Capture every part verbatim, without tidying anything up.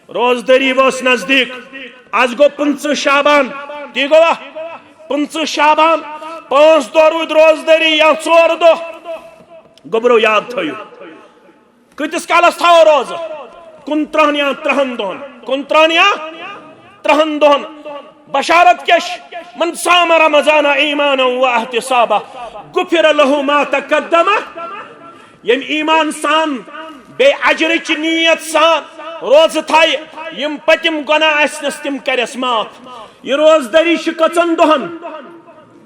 روزدٲری وٲژ نزدیٖک۔ از گوٚو پٕنٛژٕہ شعبان۔ تی گوٚوا؟ پٕنٛژٕہ شعبان۔ پانٛژھ دۄہ روٗدۍ روزدٲری یا ژور دۄہ۔ گوٚبرو، یاد تھٲیِو۔ کۭتِس کالس تھاوو روزٕ؟ کُنترٕہن یا ترٕہن دۄہن۔ کُنترٕہن یا ترٕہن دۄہن۔ بشارت کیٛاہ چھِ؟ من صام رمضان ایمانا و احتسابا غفر له ما تقدم۔ ییٚمۍ ایمان سان، بیٚیہِ اجرٕچ نیت سان روزٕ تھایہِ، یِم پٔتِم گۄناہ آسنَس، تِم کَرٮ۪س معاف۔ یہِ روزدٲری چھِ کٔژَن دۄہَن؟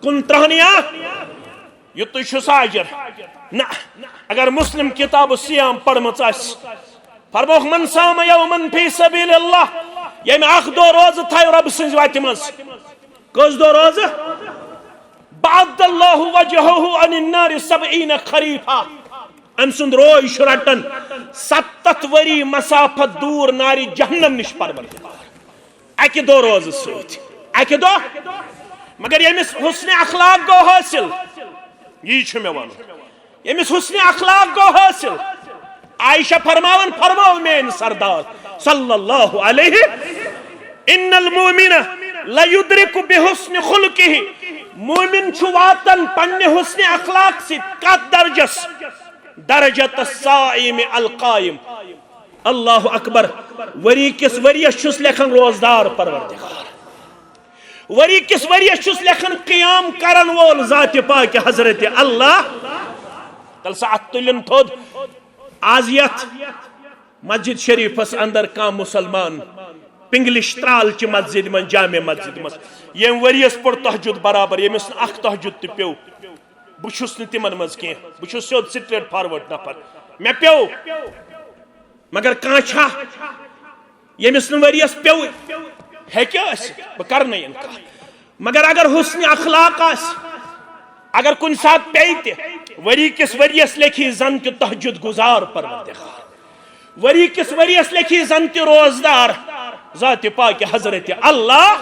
کُنترٕہَن یا یُتُے چھُس اجر؟ نہ۔ اگر مسلم کتاب الصیام پٔرمٕژ آسہِ، فرمووُکھ، من صام یوما فی سبیل اللہ، ییٚمۍ اکھ دۄہ روزٕ تھایہِ رۄبہٕ سٕنٛزِ وتہِ منٛز۔ کٔژ دۄہ روزٕ؟ بعد اللہ وجہہ عن النار سبعین خریفا۔ أمۍ سُنٛد روے چھُ رٹان ستتھ ؤری مسافت دوٗر نارِ جہنم نِش، پروردگار۔ اکہِ دۄہ روزٕ سۭتۍ، اکہِ دۄہ۔ مگر ییٚمِس حسن اخلاق گوٚو حٲصِل، یی چھُ مےٚ وَنُن، ییٚمِس حسن اخلاق گوٚو حٲصِل، عائشہ فرماوان، فرمٲو میٲنۍ سردار صلی اللہ علیہ، ان المؤمن لیدرک بحسن خلقہ، مومن چھُ واتان پننہِ حسن اخلاق سۭتۍ کتھ درجس؟ درجت الصائم القائم۔ اللہ اکبر۔ ؤری کِس ؤریَس چھُس لیکھان روزدار پروردگار۔ ؤری کِس ؤریَس چھُس لیکھان قیام کرن وول ذات پاک حضرت اللہ۔ تیٚلہِ سا اتھ تُلِن تھوٚد۔ از یتھ مسجد شریفس اندر کانٛہہ مسلمان پنگلش ترال چہِ مسجد منٛز، جامع مسجد منٛز، ییٚمۍ ؤریَس پوٚر تہجد برابر، ییٚمِس نہٕ اکھ تہجد تہِ پیوٚو، بہٕ چھُس نہٕ تِمن منٛز کینٛہہ، بہٕ چھُس سیوٚد سٹریٹ فارورڈ نفر، مےٚ پیوٚو۔ مگر کانٛہہ چھا، ییٚمِس نہٕ ؤریَس پیوٚوُے؟ ہیٚکہِ ٲسِتھ، بہٕ کرٕ نہٕ اِنکار۔ مگر اگر حسن اخلاق آسہِ، اگر کُنہِ ساتہٕ پیٚیہِ تہِ، ؤری کِس ؤریَس لیکھی زن تہِ تہجد گزار پروردگار، ؤری کِس ؤریَس لیکھی زن تہِ روزدار ذات پاک حضرت اللہ۔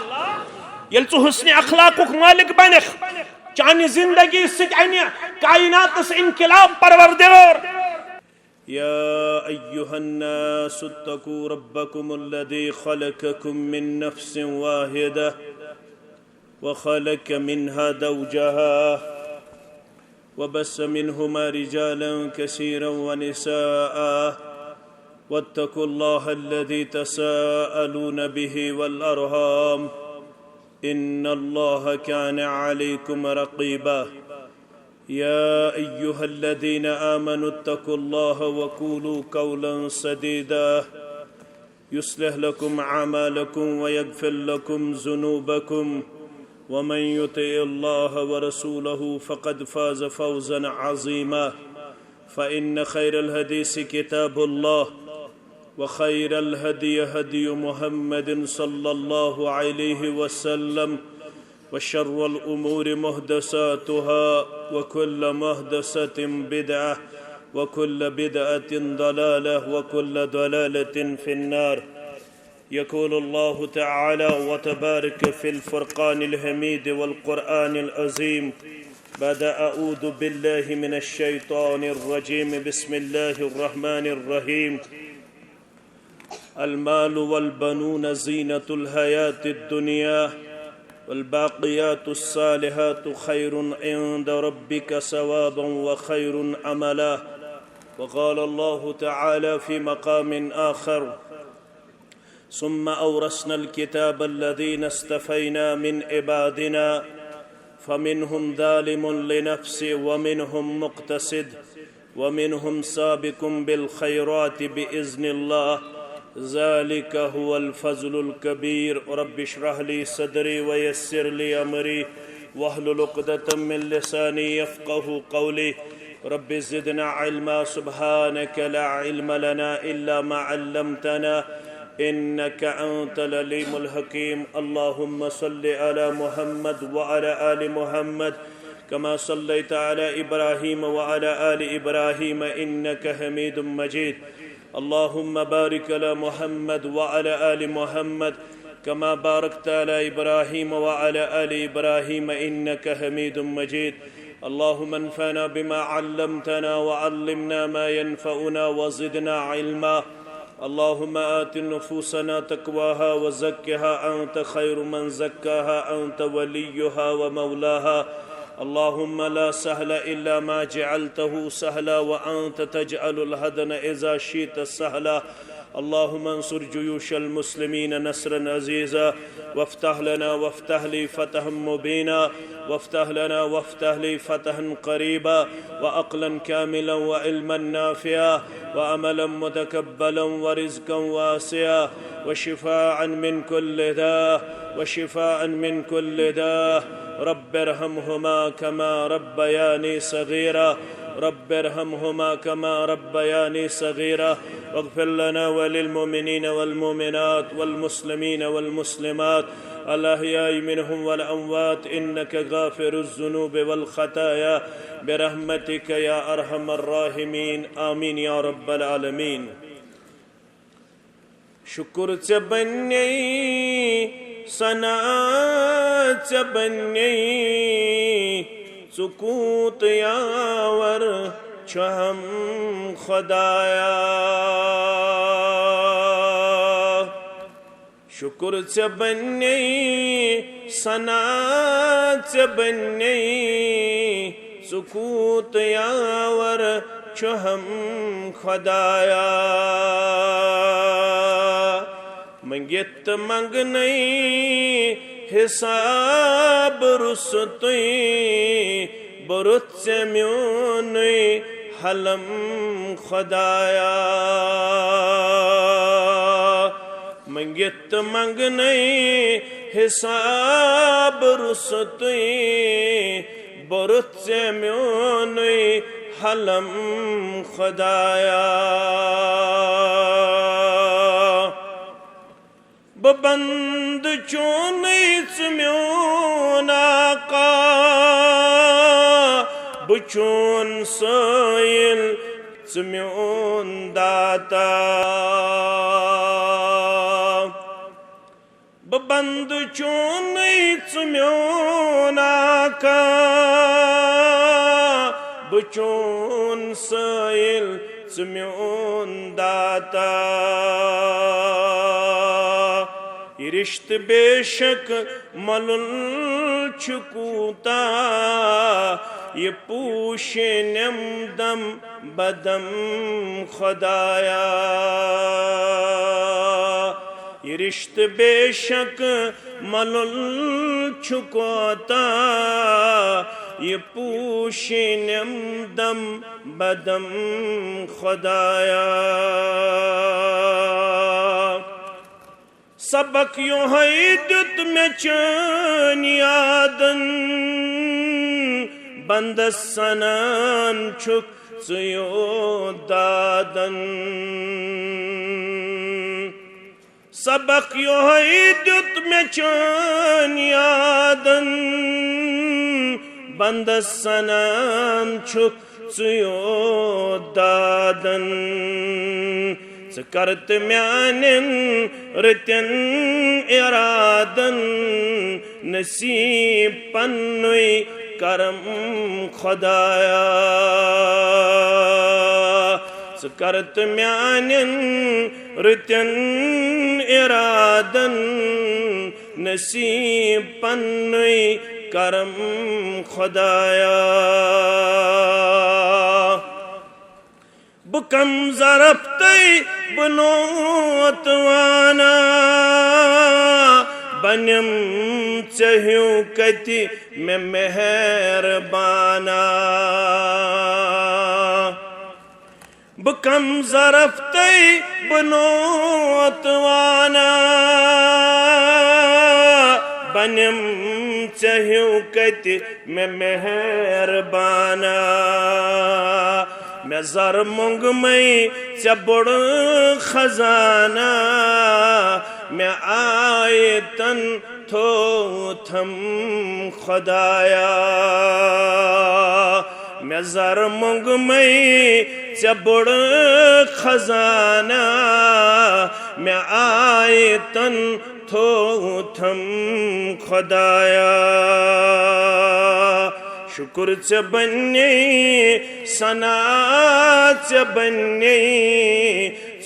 ییٚلہِ ژٕ حسن اخلاقُک مٲلِک بنکھ، چانہِ زندگی سۭتۍ انہِ کائناتس انقلاب پروردگار۔ يا أيها الناس اتقوا ربكم الذي خلقكم من نفس واحدة وخلق منها زوجها وبث منهما رجالا كثيرا ونساء واتقوا الله الذي تساءلون به والأرحام إن الله كان عليكم رقيبا. يا أيها الذين آمنوا اتقوا الله وقولوا قولا سديدا يصلح لكم أعمالكم ويغفر لكم ذنوبكم ومن يطع الله ورسوله فقد فاز فوزا عظيما. فإن خير الحديث كتاب الله وخير الهدي هدي محمد صلى الله عليه وسلم وشر الأمور محدثاتها وكل محدثة بدعة وكل بدعة ضلالة وكل ضلالة في النار. يقول الله تعالى وتبارك في الفرقان الحميد والقرآن العظيم بعد أعوذ بالله من الشيطان الرجيم. بسم الله الرحمن الرحيم. المال والبنون زينة الحياة الدنيا والباقيات الصالحات خير عند ربك ثوابا وخير أملا. وقال الله تعالى في مقام آخر: ثم أورثنا الكتاب الذين اصطفينا من عبادنا فمنهم ظالم لنفسه ومنهم مقتصد ومنهم سابق بالخيرات بإذن الله ذلك هو الفضل الكبير. رب اشرح لي صدري ويسر لي أمري واحلل عقدة من لساني يفقه قولي. رب زدنا علما. سبحانك لا علم لنا إلا ما علمتنا إنك أنت العليم الحكيم. اللهم صل على محمد وعلى آل محمد كما صليت على إبراهيم وعلى آل إبراهيم إنك حميد مجيد. اللهم بارك على محمد وعلى آل محمد كما باركت على إبراهيم وعلى آل إبراهيم إنك حميد مجيد. اللهم انفعنا بما علمتنا وعلمنا ما ينفعنا وزدنا علما. اللهم آت نفوسنا تقواها وزكها أنت خير من زكاها أنت وليها ومولاها. اللهم لا سهل إلا ما جعلته سهلا وأنت تجعل الحزن إذا شئت سهلا. اللهم انصر جيوش المسلمين نصرا عزيزا، وافتح لنا وافتح لي فتحا مبينا، وافتح لنا وافتح لي فتحا قريبا، وعقلا كاملا وعلما نافعا، وعملا متقبلا ورزقا واسعا، وشفاء من كل داء، وشفاء من كل داء. رب ارحمهما كما ربياني صغيرا. رب ارحمهما كما ربياني صغيرا. واغفر لنا وللمؤمنين والمؤمنات والمسلمين والمسلمات الأحياء منهم والأموات إنك غافر الذنوب والخطايا برحمتك يا أرحم الراحمين. آمين يا رب العالمين. شُکُر ژےٚ بَنے، ثنا ژےٚ بَنے، ژٕ کوٗت یاور چھُہم خۄدایا۔ شُکُر ژےٚ بَنے، ثنا ژےٚ بَنے، ژٕ کوٗت یاور چھُہم خۄدایا۔ مٔنٛگِتھ تہٕ منٛگنَے حِساب روٚستُے، بوٚرُتھ ژےٚ میونُے حلم خۄدایا۔ مٔنٛگِتھ تہٕ منٛگنَے حِساب روٚستُے، بوٚرُتھ ژےٚ میونُے حلم خۄدایا۔ بہٕ بندٕ چونُے ژٕ میون آقا، بہٕ چون سٲیِل ژٕ میون داتا۔ بہٕ بندٕ چونُے ژٕ میون آقا، بہٕ چون سٲیِل ژٕ میون داتا۔ یہِ رِشتہٕ بے شک مۄلُل چھُ کوٗتاہ، یہِ پوٗشہِ نٮ۪م دم بدم خۄدایا۔ یہِ رِشتہٕ بے شک مۄلُل چھُ کوتاہ، یہِ پوٗشہِ نٮ۪م دم بدم خۄدایا۔ سبق یوہے دیُت مےٚ چٲنۍ یادن، بندس سنان چھُکھ ژٕ یوت دادن۔ سبق یوہے دیُت مےٚ چٲنۍ یادن، بندس سنان چھُکھ ژٕ یوت دادن۔ ژٕ کر تہٕ میانٮ۪ن رٕتٮ۪ن ارادن نصیب پننُے کرم خۄدایا۔ ژٕ کر تہٕ میانٮ۪ن رٕتٮ۪ن ارادن نصیب پننُے کرم خۄدایا۔ بہٕ کم ظرف تہٕ بہٕ نوت وانا، بنم ژےٚ ہیوٗ کتہِ مےٚ مہربانا۔ بہٕ کم ظرف تہٕ بہٕ نوت وانا، بنم ژےٚ ہیوٗ کتہِ مےٚ مہربانا۔ مےٚ زر مۄنٛگمَے ژےٚ بوٚڑ خزانہ، مےٚ آیتن تھوتھم خۄدایا۔ مےٚ زر مۄنٛگمَے ژےٚ بوٚڑ خزانہ، مےٚ آیتن تھوتھم خۄدایا۔ شُکُر ژےٚ بَنے، ثنا ژےٚ بَنے،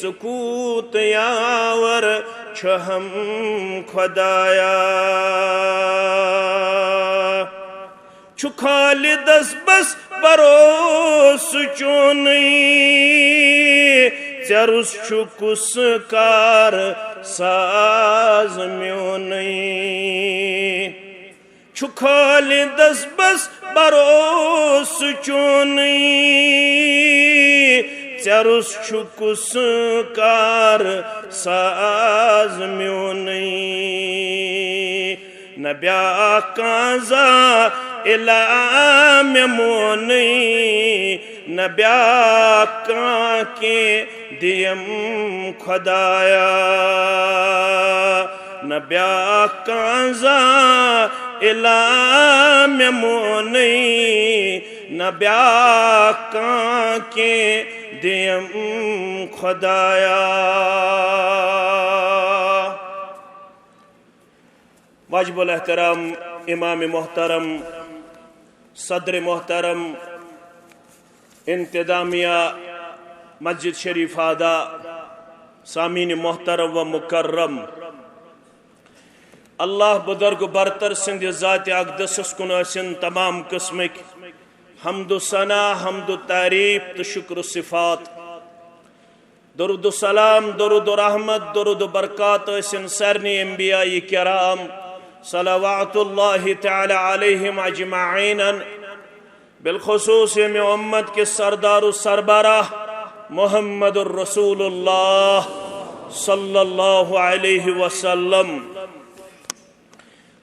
سکوت یاور چھہم خدایا۔ چھُ خالدس بس بھروسہٕ چونٕے، ژےٚ روٚس چھُ کُس کار ساز میونٕے۔ چھُ خالدس بس بھروسہٕ چونٕے، ژےٚ روٚس چھُ کُس کار ساز میونٕے۔ نہ بیاکھ کانٛہہ زانٛہہ الہ مےٚ مونٕے، نہ بیاکھ کانٛہہ کینٛہہ دِیم خدایا۔ نہ بیاکھ کانٛہہ زانٛہہ الہ مےٚ مونٕے، نہ بیاکھ کانٛہہ کینٛہہ دِیم خدایا۔ واجب الاحترام امام محترم، صدر محترم، انتظامیہ مسجد شریف آدھا، سامعین محترم و مکرم، اللہ بزرگ برتر سٕنٛدِ ذاتِ اقدسس کُن ٲسِن تمام قٕسمٕکۍ حمد و ثنا، حمد و تعریف تہٕ شکر و صفات۔ درود و سلام، درود و رحمت، درود و برکات ٲسِن سارنٕے انبیاء کرام، صلوات اللہ تعالی علیہم اجمعین، بالخصوص ییٚمہِ امت کِس سردار و سربراہ محمد رسول اللہ صلی اللہ علیہ وسلم۔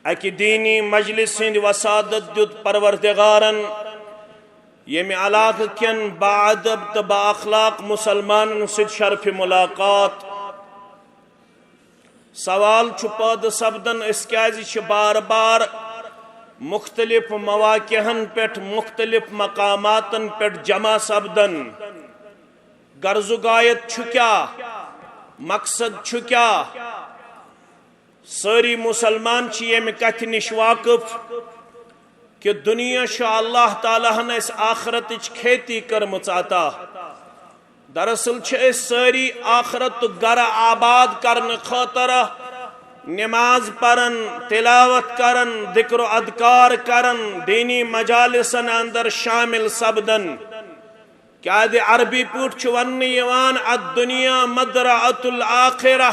اکہِ دینی مجلس ہٕنٛدِ وسادت دیُت پروردگارن ییٚمہِ علاقہٕ کٮ۪ن باادب تہٕ بااخلاق مسلمانن سۭتۍ شرفِ ملاقات۔ سوال چھُ پٲدٕ سپدان، أسۍ کیازِ چھِ بار بار مختلف مواقعن پٮ۪ٹھ، مختلف مقاماتن پٮ۪ٹھ جمع سپدان؟ غرض و غایت چھُ کیاہ؟ مقصد چھُ کیاہ؟ سٲری مسلمان چھِ ییٚمہِ کتھِ نِش واقف کہِ دُنیا چھُ اللہ تعالیٰ ہن اَسہِ آخرتٕچ کھیتی کٔرمٕژ عطا۔ دراصل چھِ أسۍ سٲری آخرتُک گرٕ آباد کرنہٕ خٲطرٕ نماز پران، تلاوت کران، ذکر و اذکار کران، دینی مجالسن اندر شامل سپدان۔ کیازِ عربی پٲٹھۍ چھُ وننہٕ یِوان، الدنیا مزرعۃ الآخرہ،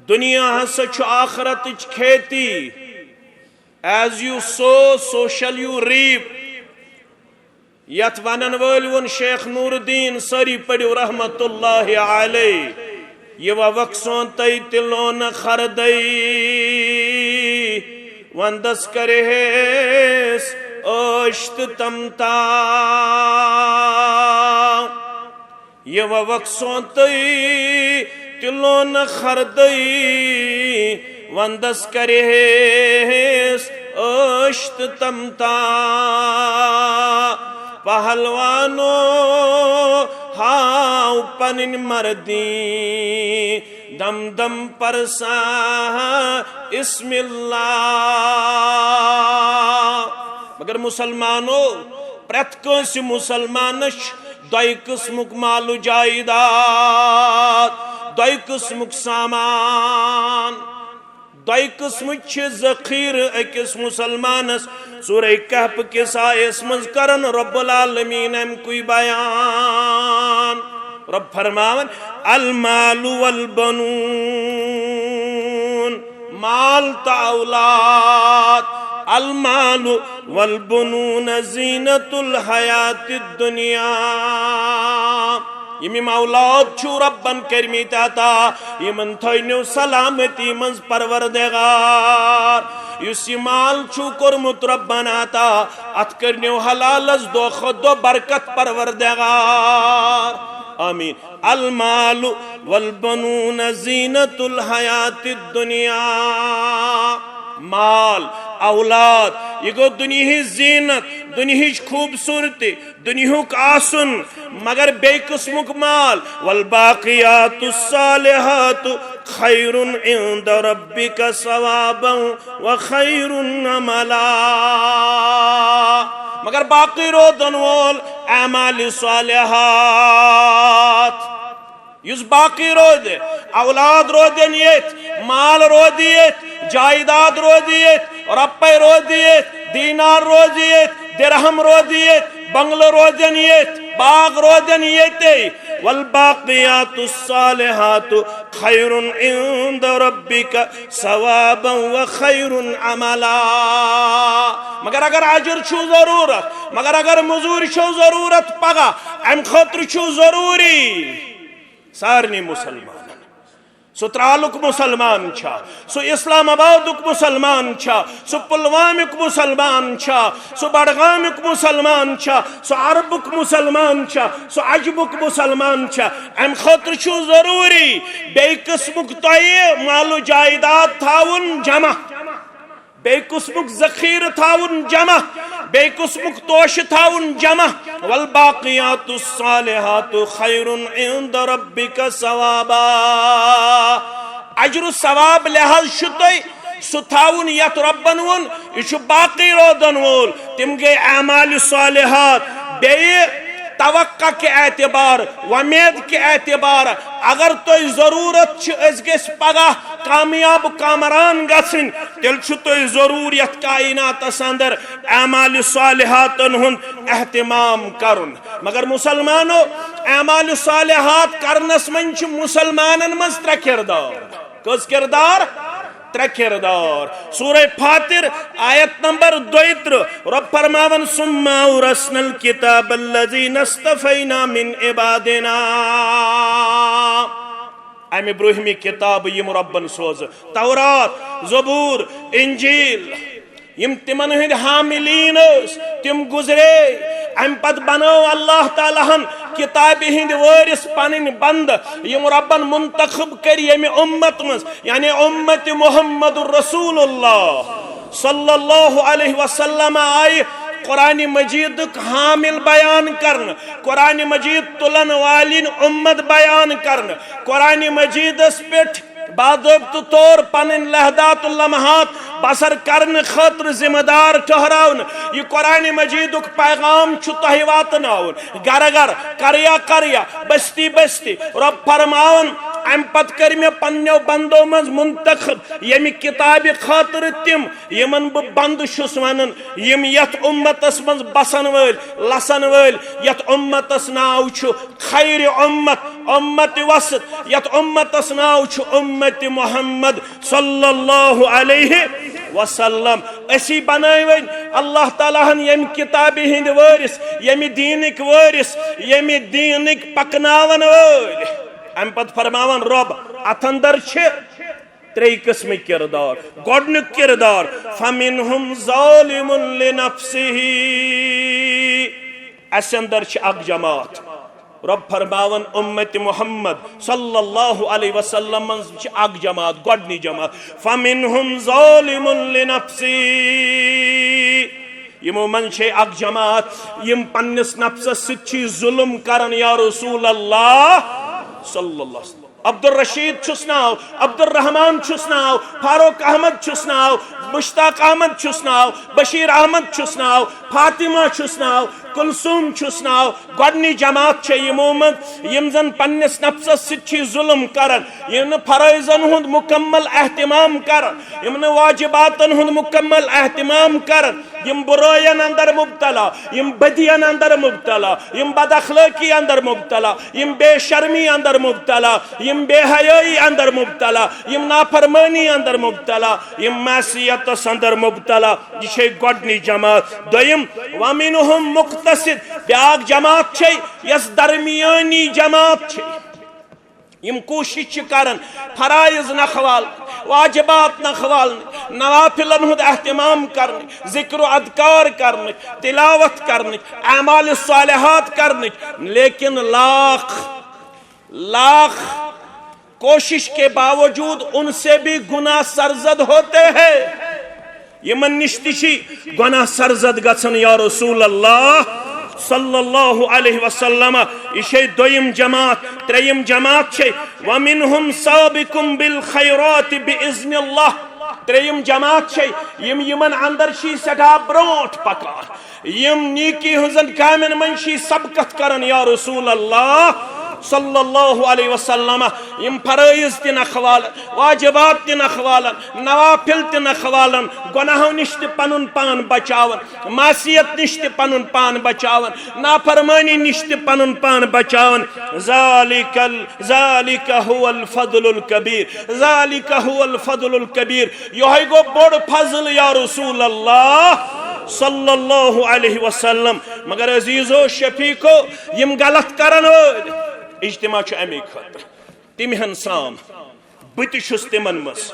دُنیا ہسا چھُ آخرتٕچ کھیتی۔ As you sow, so shall you reap۔ یتھ ونن وٲلۍ ووٚن شیخ نور الدین، سٲری پٔرِو رحمت اللہ علیہ۔ یہِ ووکھ سونتَے تہِ لونہٕ خردَے، وندس کرِہیس عٲش تہٕ تمتاع۔ یہِ ووکھ سونتَے تہِ لونہٕ خردَے، وندس کرِہیس عٲش تہٕ تمتاع۔ پہلوانو ہاو پنٕنۍ مردی، دم دم پرسان اسم اللہ۔ مگر مسلمانو، پرٛٮ۪تھ کٲنٛسہِ مسلمانس چھُ دۄیہِ قٕسمُک مال و جائیداد، دۄیہِ قٕسمُک سامان۔ دۄیہِ قٕسمٕکۍ چھِ ذخیرٕ أکِس مسلمانس۔ سورہ کہف کِس آیس منٛز کرن رب العالمین امہِ کُے بیان۔ رب فرماون، المال والبنون، مال تہٕ اولاد، المال والبنون زینت الحیات الدنیا۔ یِم یِم اولاد چھِو رۄبن کٔرمٕتۍ عطا، یِمن تھٲینو سلامتی منٛز پروردگار۔ یُس یہِ مال چھُو کوٚرمُت رۄبن عطا، اتھ کٔرنو حلالس دۄہ کھۄتہٕ دۄہ برکت پروردگار۔ آمین۔ المال والبنون زینت الحیات الدنیا۔ مال، اولاد، یہِ گوٚو دُنیہٕچ زینت، دُنیہٕچ خوبصورتی، دُنیہُک آسُن، مگر بیٚیہِ قٕسمُک مال۔ والباقیات الصالحات خیر عند ربک ثوابا وخیر املا۔ مگر باقی روزن وول اعمال صالحات، یُس باقی روزِ، اولاد روزن ییٚتھۍ، مال روزِ ییٚتھۍ، جائیداد روزِ ییٚتھۍ، رۄپے روزِ ییٚتھۍ، دینار روزِ ییٚتھۍ، درہم روزِ ییٚتھۍ، بنگلہٕ روزن ییٚتھۍ، باغ روزن ییٚتے۔ والباقیات الصالحات خیر عند ربک ثوابا وخیر عملا۔ مگر اگر اجر چھُو ضرورت، مگر اگر مزوٗرۍ چھو ضرورت پگاہ، امہِ خٲطرٕ چھُو ضروٗری سارنٕے مسلمانن۔ سُہ ترالُک مسلمان چھا، سُہ اسلام آبادُک مسلمان چھا، سُہ پلوامیُک مسلمان چھا، سُہ بڈگامیُک مسلمان چھا، سُہ عربُک مسلمان چھا، سُہ عجمُک مسلمان چھا، امہِ خٲطرٕ چھُ ضروٗری بیٚیہِ قٕسمُک تۄہہِ مال و جائیداد تھاوُن جمع، بیٚیہِ قٕسمُک ذخیرٕ تھاوُن جمع، بیٚیہِ قٕسمُک توشہٕ تھاوُن جمع۔ والباقیات الصالحات خیر عند ربک ثوابا۔ اجر و ثواب لحاظ چھُ تۄہہِ سُہ تھاوُن یتھ رۄبن ووٚن، یہِ چھُ باقی روزن وول۔ تِم گٔے اعمال صالحات۔ بیٚیہِ توقع کہِ اعتبار، وۄمید کہِ اعتبار، اگر تۄہہِ ضروٗرت چھِ أسۍ گٔژھۍ پگاہ کامیاب کامران گژھٕنۍ، تیٚلہِ چھُ تۄہہِ ضروٗر یتھ کائناتس اندر اعمال صالحاتن ہُنٛد اہتمام کرُن۔ مگر مسلمانو، اعمال صالحات کرنس منٛز چھِ مسلمانن منٛز ترٛےٚ کردار۔ کٔژ کردار؟ ترٛےٚ کردار۔ سورہ فاطر، آیت نمبر دۄیہِ ترٕٛہ، رۄب فرماوان، ثم اورثنا الکتاب الذین اصطفینا من عبادنا۔ امہِ برونٛہمہِ کتابہٕ یِم رۄبن سوزٕ، تورات، زبور، انجیل، یِم تِمن ہٕنٛدۍ حاملین ٲسۍ، تِم گُزرے۔ امہِ پتہٕ بنٲو اللہ تعالیٰ ہن کتابہِ ہٕنٛدۍ وٲرث پنٕنۍ بندٕ، یِم رۄبن منتخب کٔرۍ ییٚمہِ امت منٛز، یعنی امت محمد رسول اللہ صلی اللہ علیہ وسلم آیہِ قرآن مجیدُک حامل بیان کرنہٕ، قرآن مجید تُلن والٮ۪ن امت بیان کرنہٕ، قرآن مجیدس پٮ۪ٹھ باضٲبطہٕ طور پنٕنۍ لحظات اللمحات بسر کرنہٕ خٲطرٕ ذمہ دار ٹھہراونہٕ۔ یہِ قرآن مجیدُک پیغام چھُ تۄہہِ واتناوُن۔ گرٕ گرٕ، قریہ قریہ، بستی بستی۔ رۄب فرماوان، امہِ پتہٕ کٔرۍ مےٚ پننیو بندو منٛز منتخب ییٚمہِ کتابہِ خٲطرٕ تِم، یِمن بہٕ بندٕ چھُس ونان، یِم یتھ امتس منٛز بسن وٲلۍ، لسن وٲلۍ، یتھ امتس ناو چھُ خیر امت، امت وسط، یتھ امتس ناو چھُ امت محمد صلی اللہ علیہ وسلم۔ اسی بنٲوۍ وۄنۍ اللہ تعالیٰ ہن ییٚمہِ کتابہِ ہٕنٛدۍ وٲرث، ییٚمہِ دیٖنٕکۍ وٲرث، ییٚمہِ دیٖنٕکۍ پکناون وٲلۍ۔ امہِ پتہٕ فرماوان رۄب، اتھ اندر چھِ ترٛیٚیہِ قٕسمٕکۍ کردار۔ گۄڈنیُک کردار، فمنہم ظالم لنفسہ، اسہِ اندر چھِ اکھ جماعت۔ رۄب فرماوان، امت محمد صلی اللہ علیہ وسلم منٛز چھِ اکھ جماعت، گۄڈنی جماعت، فمنہم ظالم لنفسہ، یِمو منٛز چھے اکھ جماعت، یِم پننِس نفسس سۭتۍ چھِ ظلم کران، یا رسول اللہ صلی اللہ علیہ وسلم۔ عبدالرشید چھُس ناو، عبدالرحمان چھُس ناو، فاروق احمد چھُس ناو، مشتاق احمد چھُس ناو، بشیر احمد چھُس ناو، فاطمہ چھُس ناو، کلثوم چھُس ناو۔ گۄڈنی جماعت چھےٚ یِمو منٛز، یِم زن پننِس نفسس سۭتۍ چھِ ظلم کران، یِم نہٕ فرٲیضن ہُنٛد مکمل اہتمام کران، یِم نہٕ واجباتن ہُنٛد مکمل اہتمام کران، یِم برٲین اندر مبتلا، یِم بدین اندر مبتلا، یِم بد اخلٲقی اندر مبتلا، یِم بے شرمی اندر مبتلا، یِم بے حیٲیی اندر مبتلا، یِم نافرمٲنی اندر مبتلا، یِم معصیتس اندر مبتلا۔ یہِ چھے گۄڈنی جماعت۔ دوٚیِم، ومنہم مقتصد، بیاکھ جماعت چھے یۄس درمیٲنی جماعت چھے۔ یِم کوٗشِش چھِ کران فرائض نکھوال، واجبات نکھوالنٕکۍ، نوافلن ہُنٛد اہتمام کرنٕکۍ، ذکر و اذکار کرنٕکۍ، تلاوت کرنٕکۍ، اعمال صالحات کرنٕکۍ، لیکن لاکھ لاکھ کوشش کے باوجود ان سے بھی گناہ سرزد ہوتے ہیں۔ یمن نش تہ چھ گناہ سرزد گژھان، یا رسول اللہ صلی اللہ علیہ وسلم۔ یہ چھے دویم جماعت۔ تریم جماعت چھے، ومنهم سابق بالخیرات باذن اللہ۔ تریم جماعت چھے، یم یمن اندر چھ سٹھا برونٹھ پکان، یم نیکی ہنزن کامن من چھ سبقت کران، یا رسول اللہ صلی اللہ علیہ وسلم، یم فرائض تہِ نکھوالن، واجبات تہِ نکھوالن، نوافل تہِ نکھوالن، گناہو نش تہِ پنن پان بچاون، معصیت نش تہِ پنن پان بچاون، نافرمانی نش تہِ پنن پان بچاون۔ ذالک ال-، ذالک هو الفضل الکبیر، ذالک هو الفضل الکبیر۔ یہے گو بوڑ فضل یا رسول اللہ صلی اللہ علیہ وسلم۔ مگر عزیزو شفیقو، یم غلط کرن وٲلۍ، اجتماع چھُ امی خٲطرٕ۔ تِم ہن سام، بہٕ تہِ چھُس تِمن منٛز،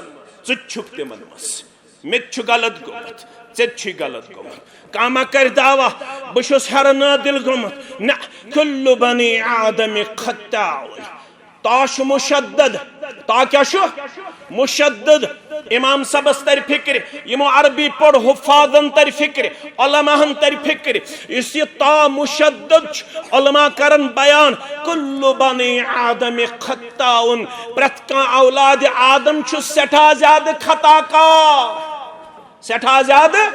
ژٕ تہِ چھُکھ تِمن منٛز۔ مےٚ تہِ چھُ غلط گوٚمُت، ژےٚ تہِ چھُے غلط گوٚمُت۔ کانٛہہ ما کرِ دعویٰ، بہٕ چھُس ہیرٕ نٲدِل گوٚمُت۔ نہ، کل بنی آدم خطاؤن۔ تا چھُ مشدد۔ تا کیٛاہ چھُ؟ مشدد۔ امام صٲبس ترِ فکرِ، یِمو عربی پوٚر حفاظن ترِ فکرِ، علماہن ترِ فکرِ۔ یُس یہِ تا مشدد چھُ، علماء کرن بیان، کل بنی آدم خطاؤن۔ پرٛٮ۪تھ کانٛہہ اولاد آدم چھُ سٮ۪ٹھاہ زیادٕ خطا کار۔ سٮ۪ٹھاہ زیادٕ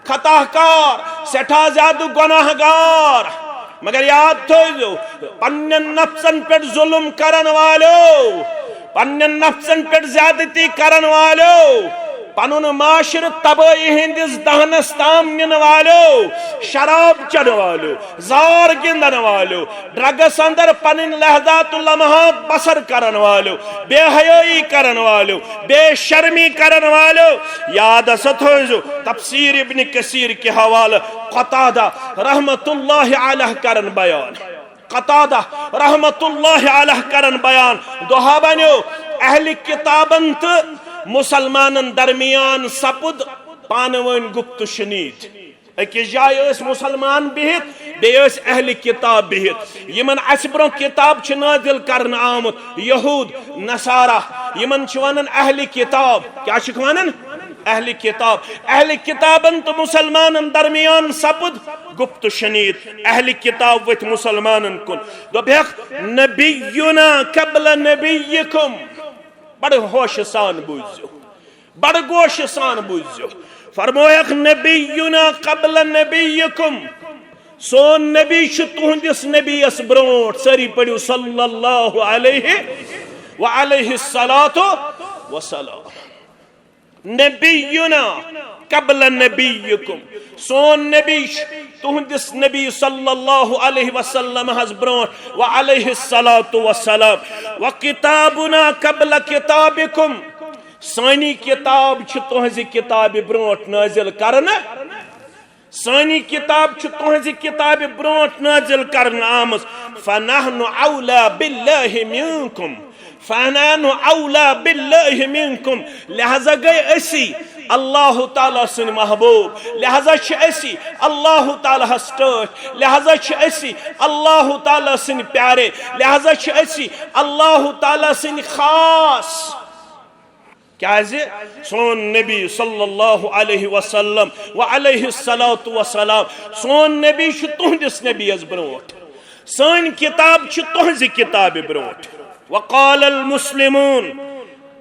خطا کار، سٮ۪ٹھاہ زیادٕ گۄناہ گار۔ مگر یاد تھٲوزیو، پننٮ۪ن نفسن پٮ۪ٹھ ظلم کرن والیو، پننٮ۪ن نفسن پٮ۪ٹھ زیادتی کرن والیو، پنُن معاشرٕ تبٲہی ہٕنٛدِس دہنس تام نِنہٕ والیو، شراب چٮ۪نہٕ والیو، زار گِنٛدن والیو، ڈرگس اندر پنٕنۍ لحظات و لمحات بسر کرن والیو، بے حیٲیی کرن والیو، بے شرمی کرن والیو، یاد ہسا تھٲوزیو تفسیر ابن کثیر کہِ حوالہٕ قتادہ رحمت اللہ علیہ کرن بیان۔ قتادہ رحمت اللہ علیہ کرن بیان، دۄہا بنیو اہل کتابن تہٕ مسلمانن درمیان سپُد پانہٕ وٲنۍ گُپت و شنید۔ أکِس جایہِ ٲسۍ مُسلمان بِہِتھ، بیٚیہِ ٲسۍ اہلِ کِتاب بِہِتھ۔ یِمن اَسہِ برٛونٛہہ کِتاب چھِ نٲزِل کرنہٕ آمُت، یہوٗد، نصارہ، یِمن چھِ وَنان اہلِ کِتاب۔ کیٛاہ چھِکھ وَنان؟ اہلِ کِتاب۔ اہلِ کِتابن تہٕ مُسلمانن درمیان سپُد گُپت شنید۔ اہلِ کِتاب ؤتھۍ مُسلمانن کُن، دوٚپہکھ، "نبینا قبل نبیکم"۔ بڑٕ ہوشہٕ سان بوٗزِو۔ بڑٕ گوشہِ سان بوٗزِو۔ فرمویکھ، "نبینا قبل نبیکم"، سون نبی چھُ تُہنٛدِس نبیَس برونٛٹھ۔ سٲری پٔرِو، "صلی اللہ علیہ و علیہ الصلوۃ والسلام"۔ نبینا قبل نبیکم، سون نبی چھُ تُہنٛدِس نبی صلی اللہ علیہ وسلم ہس برونٛٹھ، و علیہ الصلوۃ والسلام۔ و کتابنا قبل کتابکم، سٲنی کتاب چھِ تُہنٛزِ کتابہِ برونٛٹھ نٲزِل کرنہٕ۔ سٲنی کتاب چھِ تُہنٛزِ کتابہِ برونٛٹھ نٲزِل کرنہٕ آمٕژ۔ فنحن اولا باللہ منکم۔ فنحن اولا باللہ منکم۔ لہذا گٔے أسی اللہ تعالیٰ سٕنٛدۍ محبوب۔ لہذا چھِ أسی اللہ تعالیٰ ہس ٹٲٹھۍ۔ لہذا چھِ أسی اللہ تعالیٰ سٕنٛدۍ پیارے۔ لہذا چھِ أسی اللہ تعالیٰ سٕنٛدۍ خاص۔ کیازِ؟ سون نبی صلی اللہ علیہ وسلم و علیہ الصلوۃ والسلام، سون نبی چھُ تُہنٛدِس نبیَس برونٛٹھ، سٲنۍ کتاب چھِ تُہنٛزِ کتابہِ برونٛٹھ۔ وقال المسلمون،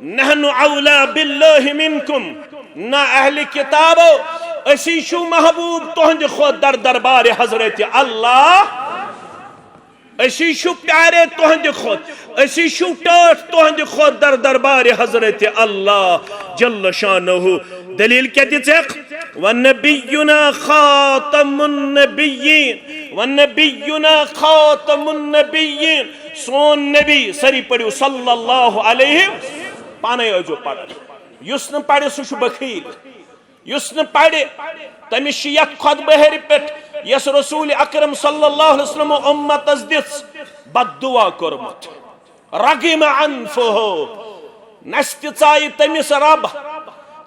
"نحن اولا باللہ منکم"، نہ اہلِ کتابو، أسی چھِو محبوب تُہنٛدِ کھۄتہٕ در دربارِ حضرت اللہ۔ أسی چھِو پیارے تُہنٛدِ کھۄتہٕ، أسی چھِو ٹٲٹھ تُہنٛدِ کھۄتہٕ در دربارِ حضرت اللہ جل شانہ۔ دلیل کیٛاہ دِژکھ؟ "ونبینا خاتم النبیین، ونبینا خاتم النبیین"۔ سون نبی، سٲری پٔرِو صلی اللہ علیہ، پانے ٲسۍزیو پران۔ یُس نہٕ پرِ، سُہ چھُ بخیل۔ یُس نہٕ پرِ، تٔمِس چھِ یتھ خطبہٕ ہیٚرِ پٮ۪ٹھ، یۄس رسول اکرم صلی اللہ علیہ وسلم امتس دِژ، بد دعا کوٚرمُت۔ رغم انفہ، نستہِ ژایہِ تٔمِس رب،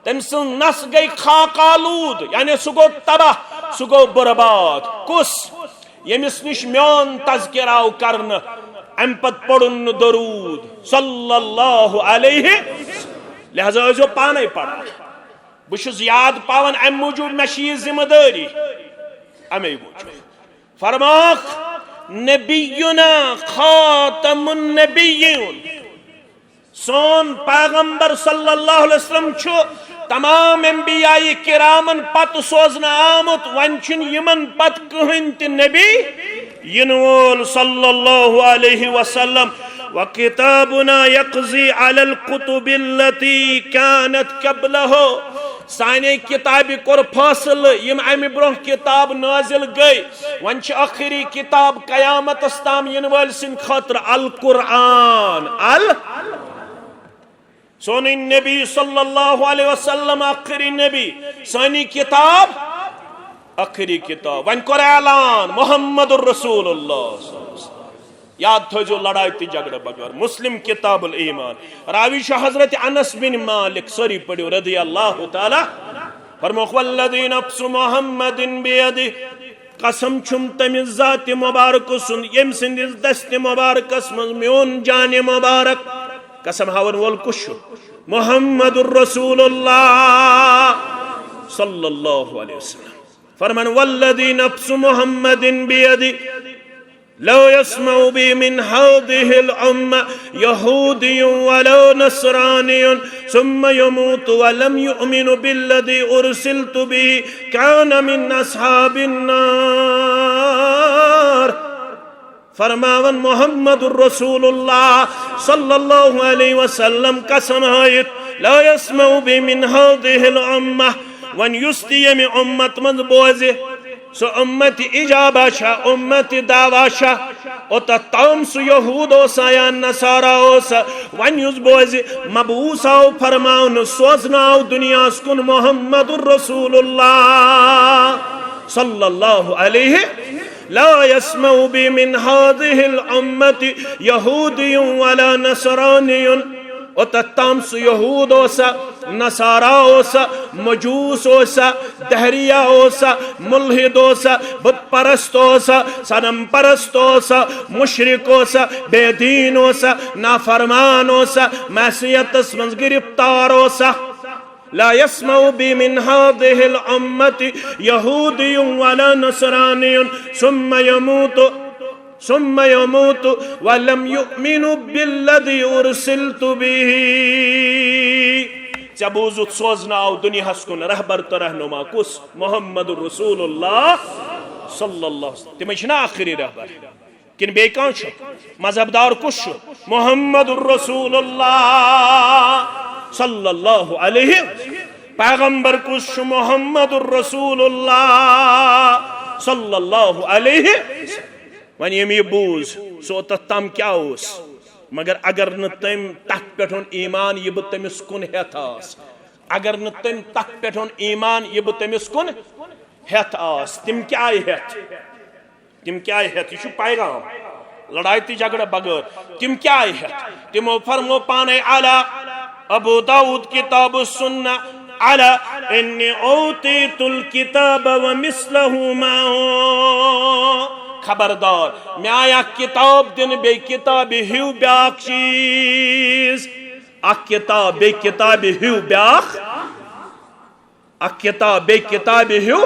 تٔمۍ سٕنٛز نس گٔے خاک آلود، یعنی سُہ گوٚو تباہ، سُہ گوٚو برباد۔ کُس؟ ییٚمِس نِش میون تذکرہ آو کرنہٕ، امہِ پتہٕ پوٚرُن نہٕ درود صلی اللہ علیہ۔ لہذا ٲسۍزیو پانے پران۔ بہٕ چھُس یاد پاوان، امہِ موٗجوٗب مےٚ چھِ یہِ ذمہٕ دٲری، امے موٗجوٗب۔ فرماکھ، "نبینا خاتم النبیون"، سون پیغمبر صلی اللہ علیہ وسلم چھُ تمام انبیاء کرامن پتہٕ سوزنہٕ آمُت، وۄنۍ چھُنہٕ یِمن پتہٕ کٕہٕنۍ تہِ نبی یِنہٕ وول صلی اللہ علیہ وسلم، وکتابنا یقضی علی الکتب التی کانت قبلہ۔ سانے کتابہِ کوٚر فٲصلہٕ، یِم امہِ برونٛہہ کتاب نازل گٔے، وۄنۍ چھِ ٲخری کتاب قیامتس تام یِنہٕ وٲلۍ سٕنٛدِ خٲطرٕ القرآن۔ ال سون نبی صلی اللہ علیہ وسلم آخری نبی، سانی کتاب آخری کتاب۔ وۄنۍ کوٚر اعلان محمد رسول اللہ۔ یاد تھٲیزیو، لڑاے تہٕ جھگڑٕ بغٲر۔ مسلم کتاب الایمان۔ راوی چھُ حضرت انس بن مالک، سٲری پٔرِو، رضی اللہ تعالیٰ۔ فرموکھ، والذی نفس محمد بیدہ، قسم چھُم تٔمِس ذاتِ مبارکہٕ سُنٛد، ییٚمہِ سٕنٛدِس دستِ مبارکس منٛز میون جانِ مبارک۔ قسم ہاون وول کُس چھُ؟ محمد رسول اللہ صلی اللہ علیہ وسلم۔ فرمان، والذی نفس محمد بیدہ، لو يسمع بي من هذه الأمة يهودي ولا نصراني ثم يموت ولم يؤمن بالذي أرسلت به كان من أصحاب النار۔ فرماون محمد رسول اللہ صلی اللہ علیہ وسلم قسم ہٲیِتھ، لا يسمع بي من هذه الأمة، وۄنۍ یُس تہِ ییٚمہِ اُمت منٛز بوزِ، سُہ اُمت اجابہ چھا، اُمت دعویٰ چھا، اوٚتتھ تام سُہ یہود اوسا یا نصارہ اوسا، وۄنۍ یُس بوزِ، مبعوث آو فرماونہٕ، سوزنہٕ آو دُنیاہس کُن محمد رسول اللہ صلی اللہ علیہ، لا يسمع بي من هذه الأمة يهودي ولا نصراني۔ اوٚتتھ تام سُہ یہود اوسا، نصارہ اوسا، مجوس اوسا، دہریہ اوسا، ملحد اوسا، بت پرست اوسا، صنم پرست اوسا، مشرک اوسا، بے دین اوسا، نافرمان اوسا، معصیتس منٛز گرفتار اوسا۔ لا يسمع بي من هذه الأمة يهودي ولا نصراني ثم يموت، ثم يموت ولم يؤمن بالذي أرسلت به۔ ژےٚ بوٗزُتھ، سوزنہٕ آو دُنیاہس کُن رہبر تہٕ رہنما کُس؟ محمد رسول اللہ صلی اللہ علیہ وسلم۔ تِمے چھِنہ ٲخری رہبر؟ کِنہٕ بیٚیہِ کانٛہہ چھُ؟ مذہب دار کُس چھُ؟ محمد رسول اللہ صلی اللہ علیہ۔ پیغمبر کُس چھُ؟ محمد رسول اللہ صلی اللہ علیہ۔ وۄنۍ ییٚمۍ یہِ بوٗز، سُہ اوٚتتھ تام کیٛاہ اوس؟ مگر اگر نہٕ تٔمۍ تتھ پٮ۪ٹھ اوٚن ایمان، یہِ بہٕ تٔمِس کُن ہٮ۪تھ آس، اگر نہٕ تٔمۍ تتھ پٮ۪ٹھ اوٚن ایمان، یہِ بہٕ تٔمِس کُن ہٮ۪تھ آس، تِم کیٛاہ آیہِ ہٮ۪تھ؟ تِم کیٛاہ آیہِ ہٮ۪تھ؟ یہِ چھُ پیغام، لڑاے تہٕ جھگڑٕ بغٲر۔ تِم کیٛاہ آیہِ ہٮ۪تھ؟ تِمو فرمو پانے، الا ابو داؤد کتاب السنہ، الا انی اوتیت الکتاب ومثلہ معہ۔ خبردار، مےٚ آیہِ اکھ کتاب دِنہٕ، بیٚیہِ کتابہِ ہیوٗ بیٛاکھ چیٖز۔ اکھ کتاب بیٚیہِ کتابہِ ہیوٗ بیٛاکھ۔ اکھ کتاب بیٚیہِ کتابہِ ہیوٗ،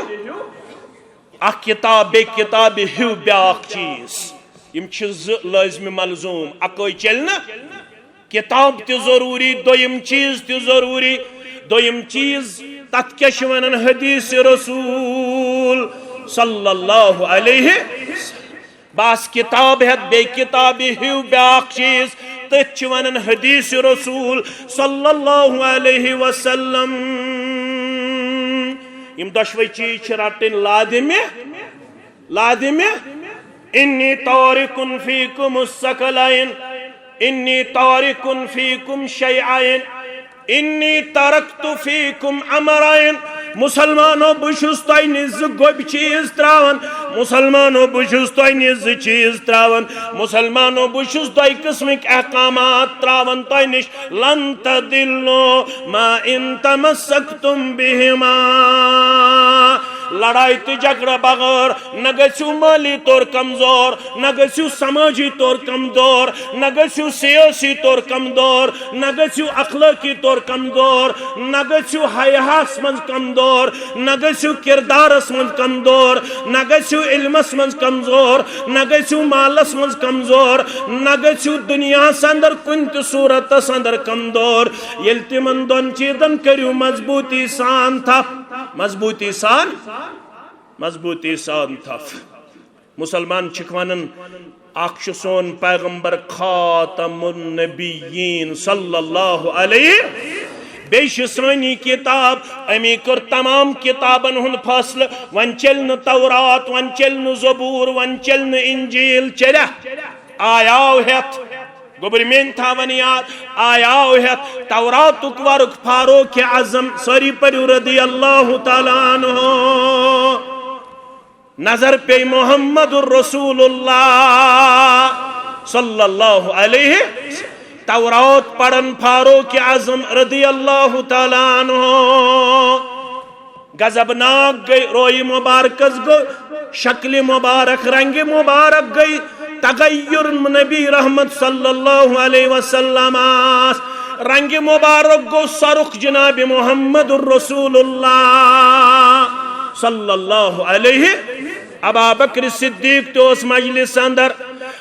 اکھ کتاب بیٚیہِ کتابہِ ہیوٗ بیٛاکھ چیٖز۔ یِم چھِ زٕ لٲزمِ ملزوٗم، اکٲے چلہِ نہٕ۔ کتاب تہِ ضروٗری، دوٚیِم چیٖز تہِ ضروٗری۔ دوٚیِم چیٖز، تتھ کیٛاہ چھِ ونان؟ حدیث رسول صلی اللہ علیہ۔ بس کتاب ہٮ۪تھ بیٚیہِ کتابہِ ہیوٗ بیٛاکھ چیٖز، تٔتھۍ چھِ ونان حدیث رسول صلی اللہ علیہ وسلم۔ یِم دۄشوے چیٖز چھِ رٹٕنۍ لازمِ، لازمِ۔ انی تارک فیکم الثقلین، انی تارک فیکم شیئین۔ انی ترکت فیکم امرین۔ مسلمانو، بہٕ چھُس تۄہہِ نِش زٕ گوٚبۍ چیٖز تراوان۔ مسلمانو، بہٕ چھُس تۄہہِ نِش زٕ چیٖز تراوان۔ مسلمانو، بہٕ چھُس دۄیہِ قٕسمٕکۍ احکامات تراوان تۄہہِ نِش۔ لن تضلوا ما ان تمسکتم بہما۔ لڑاے تہٕ جھگڑٕ بغٲر نہ گژھِو مٲلی طور کمزور، نہ گژھِو سمٲجی طور کمزور، نہ گژھِو سیٲسی طور کمزور، نہ گژھِو اخلٲقی طور کمزور، نہ گژھِو حیاہس منٛز کمزور، نہ گژھِو کردارس منٛز کمزور، نہ گژھِو علمس منٛز کمزور، نہ گژھِو مالس منٛز کمزور، نہ گژھِو دُنیاہس اندر کُنہِ تہِ صورتس اندر کمزور۔ ییٚلہِ تِمن دۄن چیٖزن کٔرِو مضبوٗطی سان تھپھ، مضبوٗطی سان، مضبوٗطی سان تھپھ۔ مسلمان چھِکھ ونان، اکھ چھُ سون پیغمبر خاتم النبیین صلی اللہ علیہ، بیٚیہِ چھِ سٲنی کتاب، امی کٔر تمام کتابن ہُنٛد فٲصلہٕ۔ وۄنۍ چلہِ نہٕ تورات، وۄنۍ چلہِ نہٕ زبور، وۄنۍ چلہِ نہٕ انجیل، چلیا؟ آیاو ہٮ۪تھ۔ گوٚبرۍ میٲنۍ تھاوَن یاد، آیاو ہٮ۪تھ توراتُک ورُق فاروق اعظم، سٲری پٔرِو رضی اللہ تعالیٰ عنہ۔ نظر پیٚیہِ محمد رسول اللہ صلی اللہ علیہ، تورات پران فاروق اعظم رضی اللہ تعالیٰ عنہ۔ غضبناک گٔے، رویہِ مبارکس گوٚو، شکلِ مبارک، رنگِ مبارک گٔے تغیر۔ نبی رحمت صلی اللہ علیہ وسلم آس، رنگِ مبارک گوٚو سرخ جناب محمد رسول اللہ صلی اللہ علیہ۔ ابابکر صدیق تہِ اوس مجلس اندر۔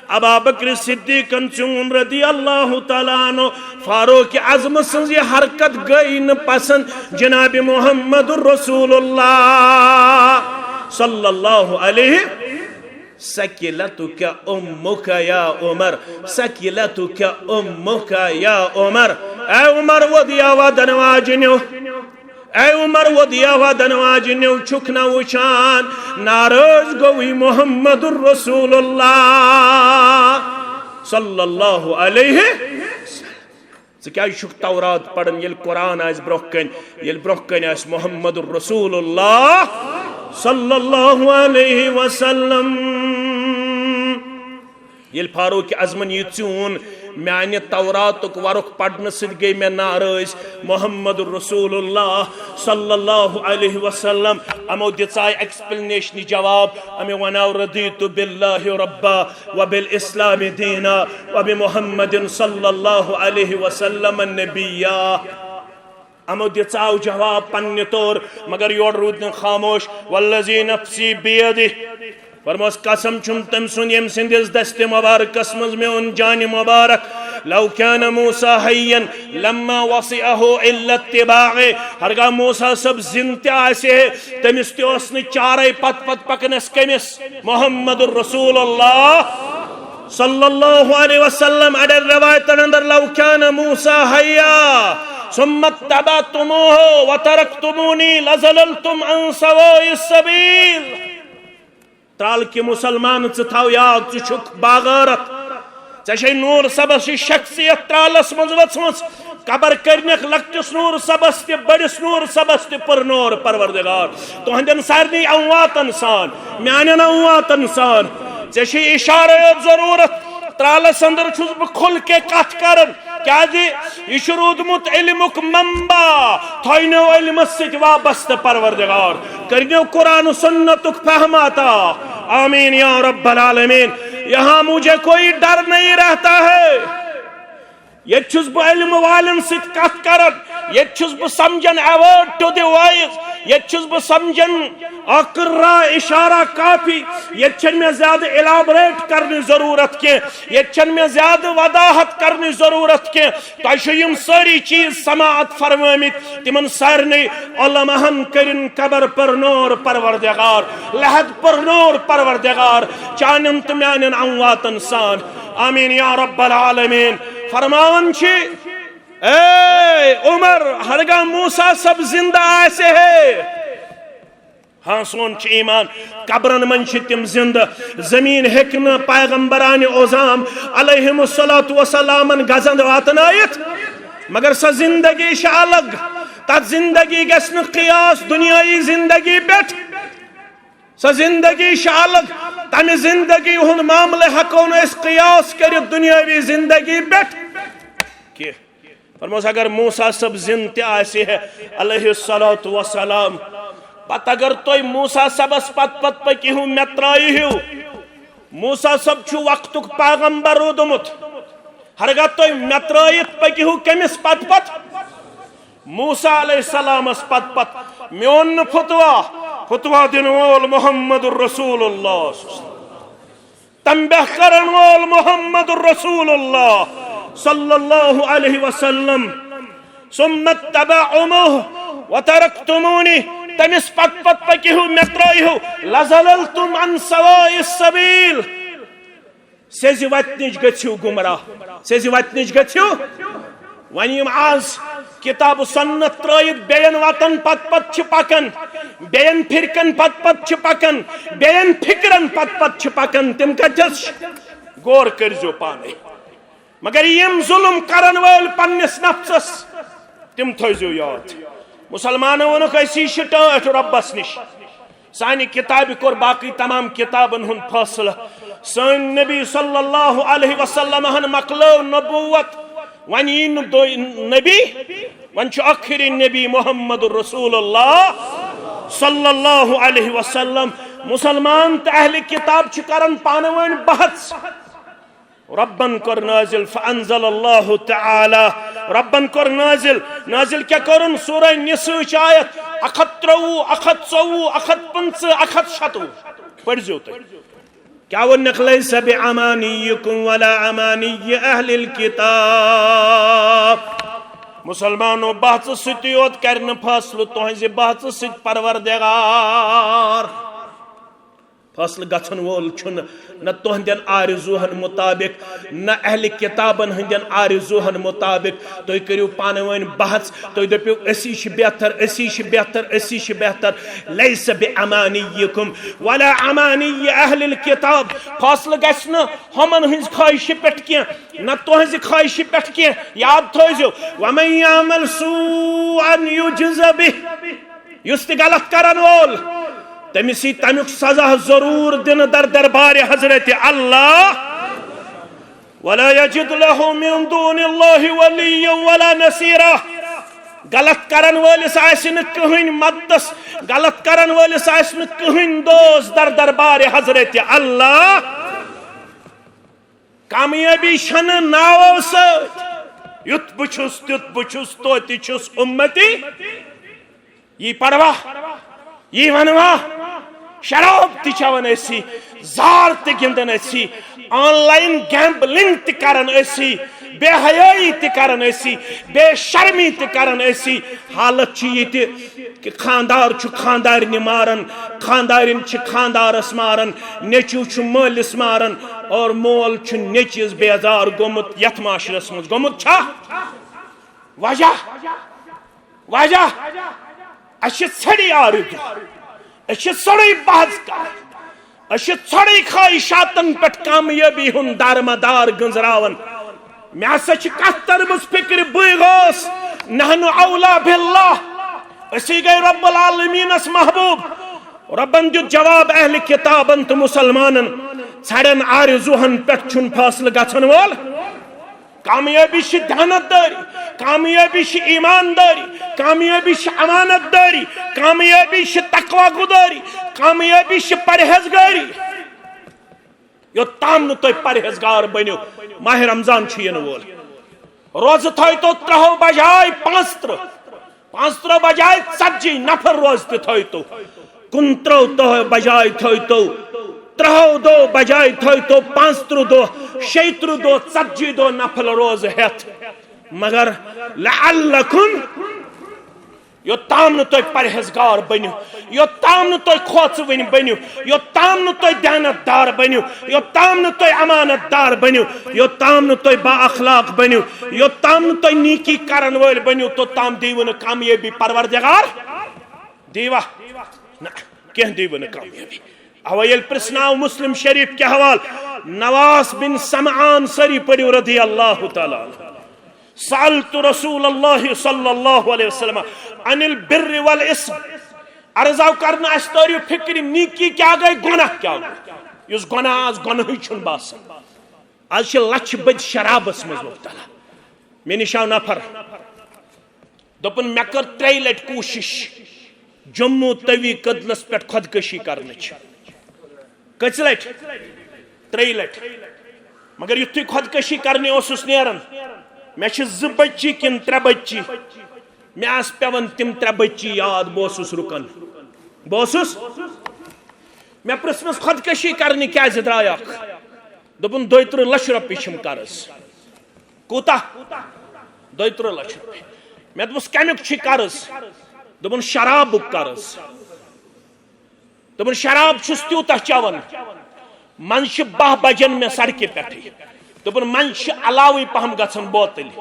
ابابکر صدیقن چون رضی اللہ تعالیٰ عنہ، فاروق اعظم سٕنٛز یہِ حرکت گٔے نہٕ پسند جناب محمد رسول اللہ صلی اللہ علیہ۔ ثقلتک امک یا عمر، ثقلتک امک یا عمر۔ اے عمر، وۄدیاوا دنواجنیو، اے عمر، وۄدیاوا دنواجنیو، چھُکھ نہ وٕچھان، ناراض گوٚوٕے محمد رسول اللہ صلی اللہ علیہ۔ ژٕ کیازِ چھُکھ تورات پران، ییٚلہِ قرآن آسہِ برونٛہہ کنہِ، ییٚلہِ برونٛہہ کنہِ آسہِ محمد رسول اللہ صلی اللہ علیہ وسلم؟ ییٚلہِ فاروق اعظمن یہِ ژیوٗن، میانہِ توراتُک ورُق پرنہٕ سۭتۍ گٔے مےٚ ناراض محمد رسول اللہ صلی اللہ علیہ وسلم۔ یِمو دِژاے ایکسپلینیشنہِ جواب، یِمو وناو، رضیت باللہ ربا وبالاسلام دینا وبمحمد صلی اللہ علیہ وسلم نبیا۔ یِمو دِژاو جواب پننہِ طور، مگر یورٕ روٗد نہٕ خاموش۔ والذی نفسی بیدہ، فرموس، قسم چھُم تٔمۍ سُنٛد ییٚمۍ سٕنٛدِس دستِ مبارکس منٛز میون جانِ مبارک، لو کان موسیٰ حیا لما وسعہ الا اتباعی، ہرگاہ موسیٰ صٲب زِنٛدٕ تہِ آسہِ ہے، تٔمِس تہِ اوس نہٕ چارے پتہٕ پتہٕ پکنس۔ کٔمِس؟ محمد رسول اللہ صلی اللہ علیہ وسلم۔ اڑٮ۪ن روایتن اندر، لو کان موسیٰ حیا ثم اتبعتموہ وترکتمونی لضللتم عن سواء السبیل۔ ترال کہِ مسلمان، ژٕ تھاو یاد، ژٕ چھُکھ باغارت، ژےٚ چھے نور صٲبس یہِ شخصیت ترالس منٛز ؤژھمٕژ۔ قبر کٔرنکھ لۄکٹِس نور صٲبس تہِ، بٔڑِس نور صٲبس تہِ پُر نور پروردگار۔ تُہنٛدٮ۪ن سارنٕے امواتن سان، میانٮ۪ن امواتن سان، ژےٚ چھے اشارے یوت ضرورت۔ ترالس اندر چھُس بہٕ کھُل کے کتھ کران، کیازِ یہِ چھُ روٗدمُت علمُک منبع، تھاینو علمس سۭتۍ وابستہٕ پروردگار۔ کٔرنیو قرآن و سنتُک فہم عطا۔ آمین یا رب العالمین۔ یہاں مجھے کوئی ڈر نہیں رہتا ہے۔ ییٚتہِ چھُس بہٕ علم والٮ۪ن سۭتۍ کتھ کران، ییٚتہِ چھُس بہٕ سمجھان a word to the wise، ییٚتہِ چھُس بہٕ سمجھان اقرا اشارہ کافی، ییٚتہِ چھَنہٕ مےٚ زیادٕ الیبریٹ کرنٕچ ضروٗرت کینٛہہ، ییٚتہِ چھَنہٕ مےٚ زیادٕ وضاحت کرنٕچ ضروٗرت کینٛہہ۔ تۄہہِ چھِو یِم سٲری چیٖز سماعت فرمٲمٕتۍ، تِمن سارنٕے علماہن کٔرِن قبر پر نور پروردگار، لحد پر نور پروردگار، چانٮ۪ن تہٕ میانٮ۪ن امواتن سان۔ آمین یا رب العالمین۔ فرماوان چھِ، اے عمر، ہرگاہ موسیٰ صٲب زندہ آسہِ ہے، ہاں، سون چھُ ایمان، قبرن منٛز چھِ تِم زندہ۔ زمین ہیٚکہِ نہٕ پیغمبرانِ عظام علیہم الصلوۃ والسلامن گزند واتنٲیِتھ، مگر سۄ زندگی چھِ الگ۔ تتھ زندگی گژھِ نہٕ قیاس دنیاوی زندگی پٮ۪ٹھ۔ سۄ زندگی چھِ الگ۔ تمہِ زندگی ہُنٛد معاملہٕ ہٮ۪کو نہٕ أسۍ قیاس کٔرِتھ دنیاوی زندگی پٮ۪ٹھ کینٛہہ۔ فرموس، اگر موسیٰ صٲب زِنٛدٕ تہِ آسہِ ہے، علیہ الصلوۃ والسلام، پتہٕ اگر تُہۍ موسیٰ صٲبس پتہٕ پتہٕ پٔکِو، مےٚ ترٛٲیِو۔ موسیٰ صٲب چھُ وقتُک پیغمبر روٗدمُت۔ ہرگاہ تُہۍ مےٚ ترٛٲیِتھ پٔکِو کٔمِس پتہٕ پتہٕ؟ موسیٰ علیہ السلامس پتہٕ پتہٕ۔ میون نہٕ فتوا، فتوا دِنہٕ وول محمد رسول اللہ۔ تنبیہ کرن وول محمد رسول اللہ صلی اللہ علیہ وسلم۔ ثم اتبعتموہ وترکتمونی۔ تٔمِس پتہٕ پتہٕ پٔکِو، مےٚ ترٛٲیِو، لَضَلَلْتُمْ عَنْ سَوَاءِ السَّبِيلِ۔ سیٚزِ وَتہِ نِش گٔژھِو گُمراہ، سیٚزِ وَتہِ نِش گٔژھِو۔ وۄنۍ یِم آز کِتاب و سُنت ترٛٲیِتھ بیٚین وَتَن پتہٕ پتہٕ چھِ پَکان، بیٚین فِرقَن پتہٕ پتہٕ چھِ پَکان، بیٚین فِکرَن پتہٕ پتہٕ چھِ پَکان، تِم کَتٮ۪س چھِ؟ غور کٔرۍزیو پانَے۔ مگر یِم ظُلُم کَرَن وٲلۍ پنٛنِس نفسَس، تِم تھٲیزیو یاد۔ مُسلمانو ووٚنُکھ، أسی چھِ ٹٲٹھۍ رۄبَس نِش۔ سانہِ کِتابہِ کوٚر باقٕے تمام کِتابَن ہُنٛد فٲصلہٕ۔ سٲنۍ نبی صلی اللہ علیہ وسلم ہن مۄکلٲو نبوت، وۄنۍ یی نہٕ دوٚے نبی، وۄنۍ چھُ ٲخری نبی محمد رسول اللہ صلی اللہ علیہ وسلم۔ مُسلمان تہٕ اہلِ کِتاب چھِ کَران پانہٕ ؤنۍ بحث۔ رۄبن کوٚر نازل، فانزل اللہ تعالی، رۄبن کوٚر نازل۔ نازل کیٛاہ کوٚرُن؟ سورہ نساء چہِ آیت اکھ ہتھ ترٛوٚوُہ، اکھ ہتھ ژوٚوُہ، اکھ ہتھ پٕنٛژٕہ، اکھ ہتھ شتوُہ۔ پٔرۍزیو تُہۍ۔ کیٛاہ ووٚنکھ؟ لیس بامانیکم ولا امانی اہل الکتاب۔ مُسلمانو، بحثہٕ سۭتی یوت کرِ نہٕ فٲصلہٕ تُہنٛزِ بحثہٕ سۭتۍ پروردگار۔ فٲصلہٕ گژھن وول چھُنہٕ نہ تُہنٛدٮ۪ن آرزوٗہن مُطابق، نہ اہلِ کِتابن ہٕنٛدٮ۪ن آرزوٗہن مُطابق۔ تُہۍ کٔرِو پانہٕ ؤنۍ بحث، تُہۍ دٔپِو، "أسی چھِ بہتر، أسی چھِ بہتر، أسی چھِ بہتر۔" لیس بامانیکم ولا امانی اہل الکتاب۔ فٲصلہٕ گژھِ نہٕ ہُمن ہٕنٛزِ خواہشہِ پٮ۪ٹھ کینٛہہ، نہ تُہنٛزِ خواہشہِ پٮ۪ٹھ کینٛہہ۔ یاد تھٲیزیو، "ومن یعمل سوءا یجز بہ۔" یُس تہِ غلط کرن وول، تٔمِس یی تمیُک سزا ضروٗر دِنہٕ در دربارِ حضرت اللہ۔ ولا یجد لہ من دون اللہ ولیا ولا نصیرا۔ غلط کرن وٲلِس آسہِ نہٕ کٕہٕنۍ مددس، غلط کرن وٲلِس آسہِ نہٕ کٕہٕنۍ دوست در دربارِ حضرت اللہ۔ کامیٲبی چھنہٕ ناوو سۭتۍ، یُتھ بہٕ چھُس، تیُتھ بہٕ چھُس، توتہِ چھُس اُمتی۔ یی پروا، یی ونوا، شراب تہِ چٮ۪وان أسی، زار تہِ گِنٛدان أسی، آن لائن گیمبلنگ تہِ کران أسی، بے حیٲیی تہِ کران أسی، بے شرمی تہِ کران أسی۔ حالت چھِ یہِ تہِ کہ خاندار چھُ خاندارنہِ ماران، خاندارِنۍ چھِ خاندارس ماران، نیٚچو چھُ مٲلِس ماران، اور مول چھُ نیٚچوِس بیزار گوٚمُت۔ یتھ معاشرس منٛز گوٚمُت چھا؟ وجہ، وجہ، اسہِ چھِ ژھرِ آرزو، اسہِ چھِ ژھرِ بحث کران، اسہِ چھِ ژھرِ خواہشاتن پٮ۪ٹھ کامیٲبی ہُنٛد دارمدار گنٛزراوان۔ مےٚ ہسا چھِ کتھ تٔرمٕژ فکرِ، بٕے گوس نحن اولا باللہ۔ أسی گٔے رب العالمینس محبوب۔ ربن دیُت جواب اہلِ کتابن تہٕ مسلمانن، ژھرٮ۪ن آرزوہن پٮ۪ٹھ چھُنہٕ فٲصلہٕ گژھن وول۔ کامیٲبی چھِ دیانت دٲری، کامیٲبی چھِ ایمان دٲری، کامیٲبی چھِ امانت دٲری، کامیٲبی چھِ تقوی گُدٲری، کامیٲبی چھِ پرہیزگٲری۔ یوٚتام نہٕ تُہۍ پرہیزگار بٔنِو، ماہِ رمضان چھُ یِنہٕ وول۔ روزٕ تھٲیتو ترٛہو بجاے پانٛژھ ترٕٛہ، پانٛژھ ترٕٛہ بجاے ژتجی نفر روزٕ تہِ تھٲیتو۔ کُنترٕٛہ دۄہ بجاے تھٲیتو، ترٛہو دۄہ بجاے تھٲیتو پانٛژھ ترٕٛہ دۄہ، شیٚیہِ ترٕٛہ دۄہ، ژتجی دۄہ نفل روزٕ ہٮ۪تھ۔ مگر لعلکم، یوٚتام نہٕ تُہۍ پرہیزگار بٔنِو، یوٚتام نہٕ تُہۍ کھوژوٕنۍ بٔنِو، یوٚتام نہٕ تُہۍ دیانت دار بٔنِو، یوٚتام نہٕ تُہۍ امانت دار بٔنِو، یوٚتام نہٕ تُہۍ با اخلاق بٔنِو، یوٚتام نہٕ تُہۍ نیکی کرن وٲلۍ بٔنِو، توٚتام دیٖوٕ نہٕ کامیٲبی پروردگار۔ دیٖوا؟ نہ، کینٛہہ دیٖوٕ نہٕ کامیٲبی۔ اوے ییٚلہِ پرٛژھناو مسلم شریف کہِ حوالہٕ نواس بن سمعان، سٲری پٔرِو، رضی اللہ تعالیٰ عنہ۔ سألت رسول اللہ صلی اللہ علیہ وسلم عن البر والاسم۔ عرض آو کرنہٕ، اسہِ تٲریو فکرِ نیکی کیٛاہ گٔے، گۄناہ کیٛاہ گوٚو، یُس گۄناہ آز گۄنہٕے چھُنہٕ باسان۔ آز چھِ لچھِ بٔدۍ شرابس منٛز مبتلا۔ مےٚ نِش آو نفر، دوٚپُن، مےٚ کٔر ترٛیٚیہِ لٹہِ کوٗشش جموں توی کدلس پٮ۪ٹھ خودکشی کرنٕچ۔ کٔژِ لٹہِ؟ ترٛیٚیہِ لٹہِ۔ مگر یُتھُے خودکشی کرنہِ اوسُس نیران، مےٚ چھِ زٕ بچی کِنہٕ ترٛےٚ بچی، مےٚ آسہٕ پٮ۪وان تِم ترٛےٚ بچی یاد، بہٕ اوسُس رُکان۔ بہٕ اوسُس، مےٚ پرٛژھمَس، خودکشی کرنہِ کیٛازِ درٛایکھ؟ دوٚپُن، دۄیہِ ترٕٛہ لچھ رۄپیہِ چھِم قرض۔ کوٗتاہ؟ دۄیہِ ترٕٛہ لچھ رۄپیہِ۔ مےٚ دوٚپُس، کَمیُک چھُے قرض؟ دوٚپُن، شرابُک قرض۔ دوٚپُن، شراب چھُس تیوٗتاہ چٮ۪وان، منٛزٕ چھِ باہ بجن مےٚ سڑکہِ پٮ۪ٹھٕے۔ دوٚپُن، منٛزٕ چھِ علاوٕے پہم گژھان بوتلہِ۔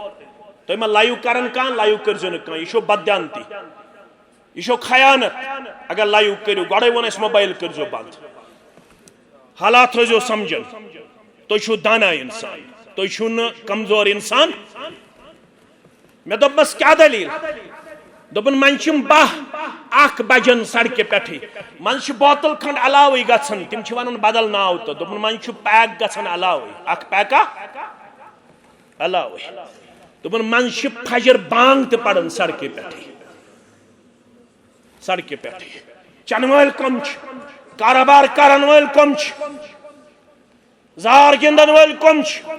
تُہۍ ما لایِو کران کانٛہہ؟ لایِو کٔرۍزیو نہٕ کانٛہہ، یہِ چھو بددیانتی، یہِ چھو خیانت۔ اگر لایِو کٔرِو، گۄڈَے ووٚن اَسہِ موبایل کٔرۍزیو بنٛد۔ حالات تھٲیزیو سمجھان، تُہۍ چھِو دانا انسان، تُہۍ چھِو نہٕ کمزور انسان۔ مےٚ دوٚپمَس، کیٛاہ دٔلیٖل؟ دوٚپُن، منٛزٕ چھِم باہ اکھ بجن سڑکہِ پٮ۪ٹھٕے، منٛزٕ چھِ بوتل کھنٛڈ علاوٕے گژھان، تِم چھِ وَنان بدل ناو تہٕ۔ دوٚپُن، منٛزٕ چھُ پیک گژھان علاوٕے، اکھ پیکا علاوٕے۔ دوٚپُن، منٛزٕ چھِ فجر بانگ تہِ پران سڑکہِ پٮ۪ٹھٕے، سڑکہِ پٮ۪ٹھٕے۔ چٮ۪نہٕ وٲلۍ کم چھِ؟ کاروبار کرن وٲلۍ کم چھِ؟ زار گِنٛدن وٲلۍ کم چھِ؟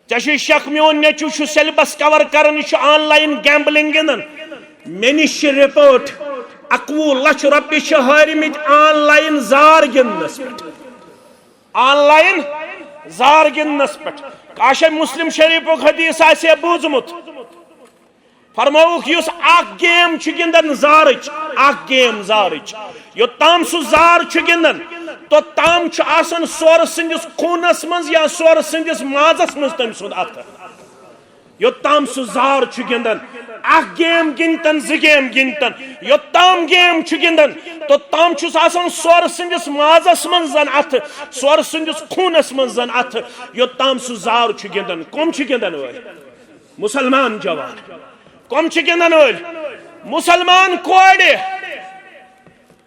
ژےٚ چھُے شک، میون نیٚچو چھُ سیلبس کور کران، یہِ چھُ آن لاین گیمبلنگ گِنٛدان۔ مےٚ نِش چھِ رپورٹ، اکوُہ لچھ رۄپیہِ چھِ ہٲرمٕتۍ آن لاین زار گِنٛدنس پٮ۪ٹھ۔ آن لاین زار گِنٛدنس پٮ۪ٹھ۔ کاشے مسلم شریفُک حدیث آسہِ ہے بوٗزمُت۔ فرمووُکھ، یُس اکھ گیم چھُ گِنٛدان زارٕچ، اکھ گیم زارٕچ، یوٚتام سُہ زار چھُ گِنٛدان، توٚتام چھُ آسان سورٕ سٕنٛدِس خوٗنس منٛز یا سورٕ سٕنٛدِس مازس منٛز تٔمۍ سُنٛد اَتھٕ۔ یوٚتام سُہ زار چھُ گِنٛدان، اکھ گیم گِنٛدتن، زٕ گیم گِنٛدتن، یوٚتام گیم چھُ گِنٛدان، توٚتام چھُس آسان سورٕ سٕنٛدِس مازس منٛز زن اَتھٕ، سورٕ سٕنٛدِس خوٗنس منٛز زن اَتھٕ، یوٚتام سُہ زار چھُ گِنٛدان۔ کٕم چھِ گِنٛدن وٲلۍ؟ مسلمان جوان۔ کم چھِ گِنٛدن وٲلۍ؟ مسلمان کورِ۔